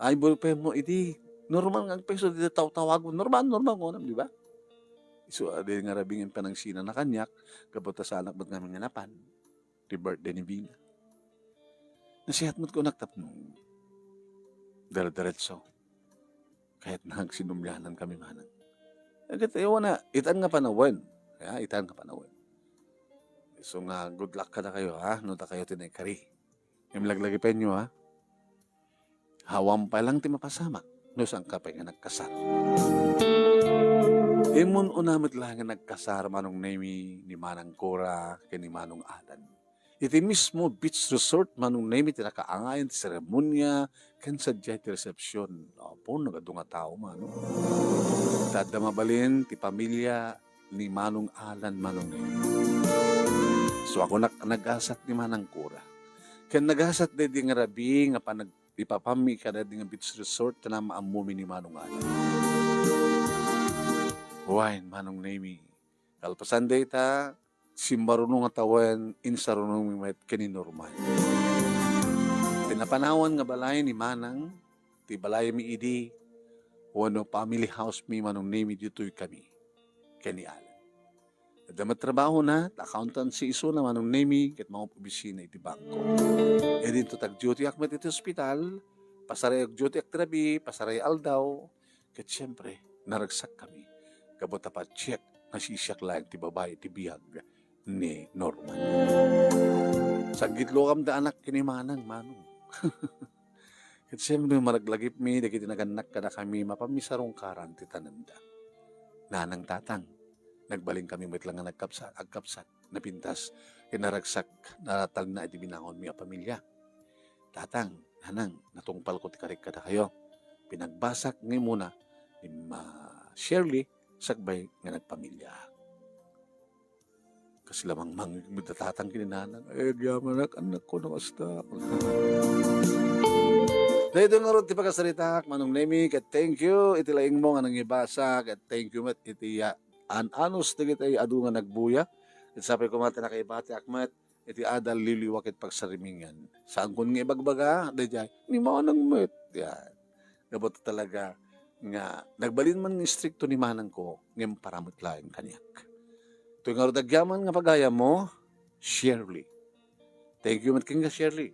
"Ay, boyfriend mo, idi normal nga agpayso, dita tawtawag mo. Normal, normal ko, di ba?" Isu, adi nga rabii nga panangsinana kaniak, gapu ta saanak met ngamin nga napan ti birthday ni Bina. Nasihat met kunak tapno dire-diretso. Kayatna nga agsinublianan kami, Manang. Ket, ewan na, itan nga panawen. Ya, itan nga panawen. So nga, good luck kadakayo, ha? No, dakayo ti naikari. Imlaglagipenyo, ha? Awan pay lang ti mapasamak no saan ka pay nga nagkasar. Immun-una met laeng nga nagkasar Manong Nemi ni Manang Cora ken ni Manong Alan. Iti mismo beach resort Manong Nemi ti nakaangayan ti seremonia ken sadiay ti resepsion. Apo, nagadu nga tao, Manong. Ta adda mabalin ti pamilya ni Manong Alan Manong Nemi. So, ako nak-, nagasat ni Manang Cora. Ken nagasat daydi nga rabii nga panag-, ipapammi kadaydi nga beach resort ta maammomi ni Manong Alan. Wen, Manong Nemi. Kalpasan dayta, simmaruno nga tawen, insarunongmi met ken ni Norman. Ti napanawan nga balay ni Manang, ti balaymi idi, wenno family house mi Manong Nemi ditoy kami ken ni Alan. Adda met trabahona, ta accountancy isuna Manong Nemi, ket mangob-obisina iti bangko. Idinto ti agdutiak met iti ospital, pasarayek dutiak ti rabii, pasarayek aldaw, ket siempre, naragsak kami. Gapu ta patien nga siak laeng ti babai iti biag ni Norman. Saggitlukam da anak ken ni Manang, Manong. Ket siempre, malaglagipmi dagiti nagannak kadakami, mapanmi sarungkaran ti tanemda. Nanang, Tatang, nagbalinkami met la nga nagkabsa-, agkabsat, napintas, ket naragsak, natalna iti binangonmi a pamilya. Tatang, Nanang, natungpalko ti karik kadakayo. Pinagbasak nga imuna ni Ma Shirley sakbay nga nagpamilya. Kas la mangmangngeg met da Tatang ken ni Nanang. Ay, agyamanak, annakko, no kasta. Daytoy ngarud ti pakasaritaak, Manong Nemi, ket thank you iti laingmo nga nangibasa, ket thank you met iti, ah, an-anus dagiti adu nga nagbuya. Ket sapay koma ti nakaibatiak met iti adal, liwliwa ket pagsarmingan. Saankon nga ibagbaga, daydiay, ni Manang met. Yan. Gapu ta talaga nga nagbalin man nga istrikto ni Manangko, ngem para met laeng kaniak. Toy ngarud agyaman nga pagayammo, Shirley. Thank you met kenka, Shirley.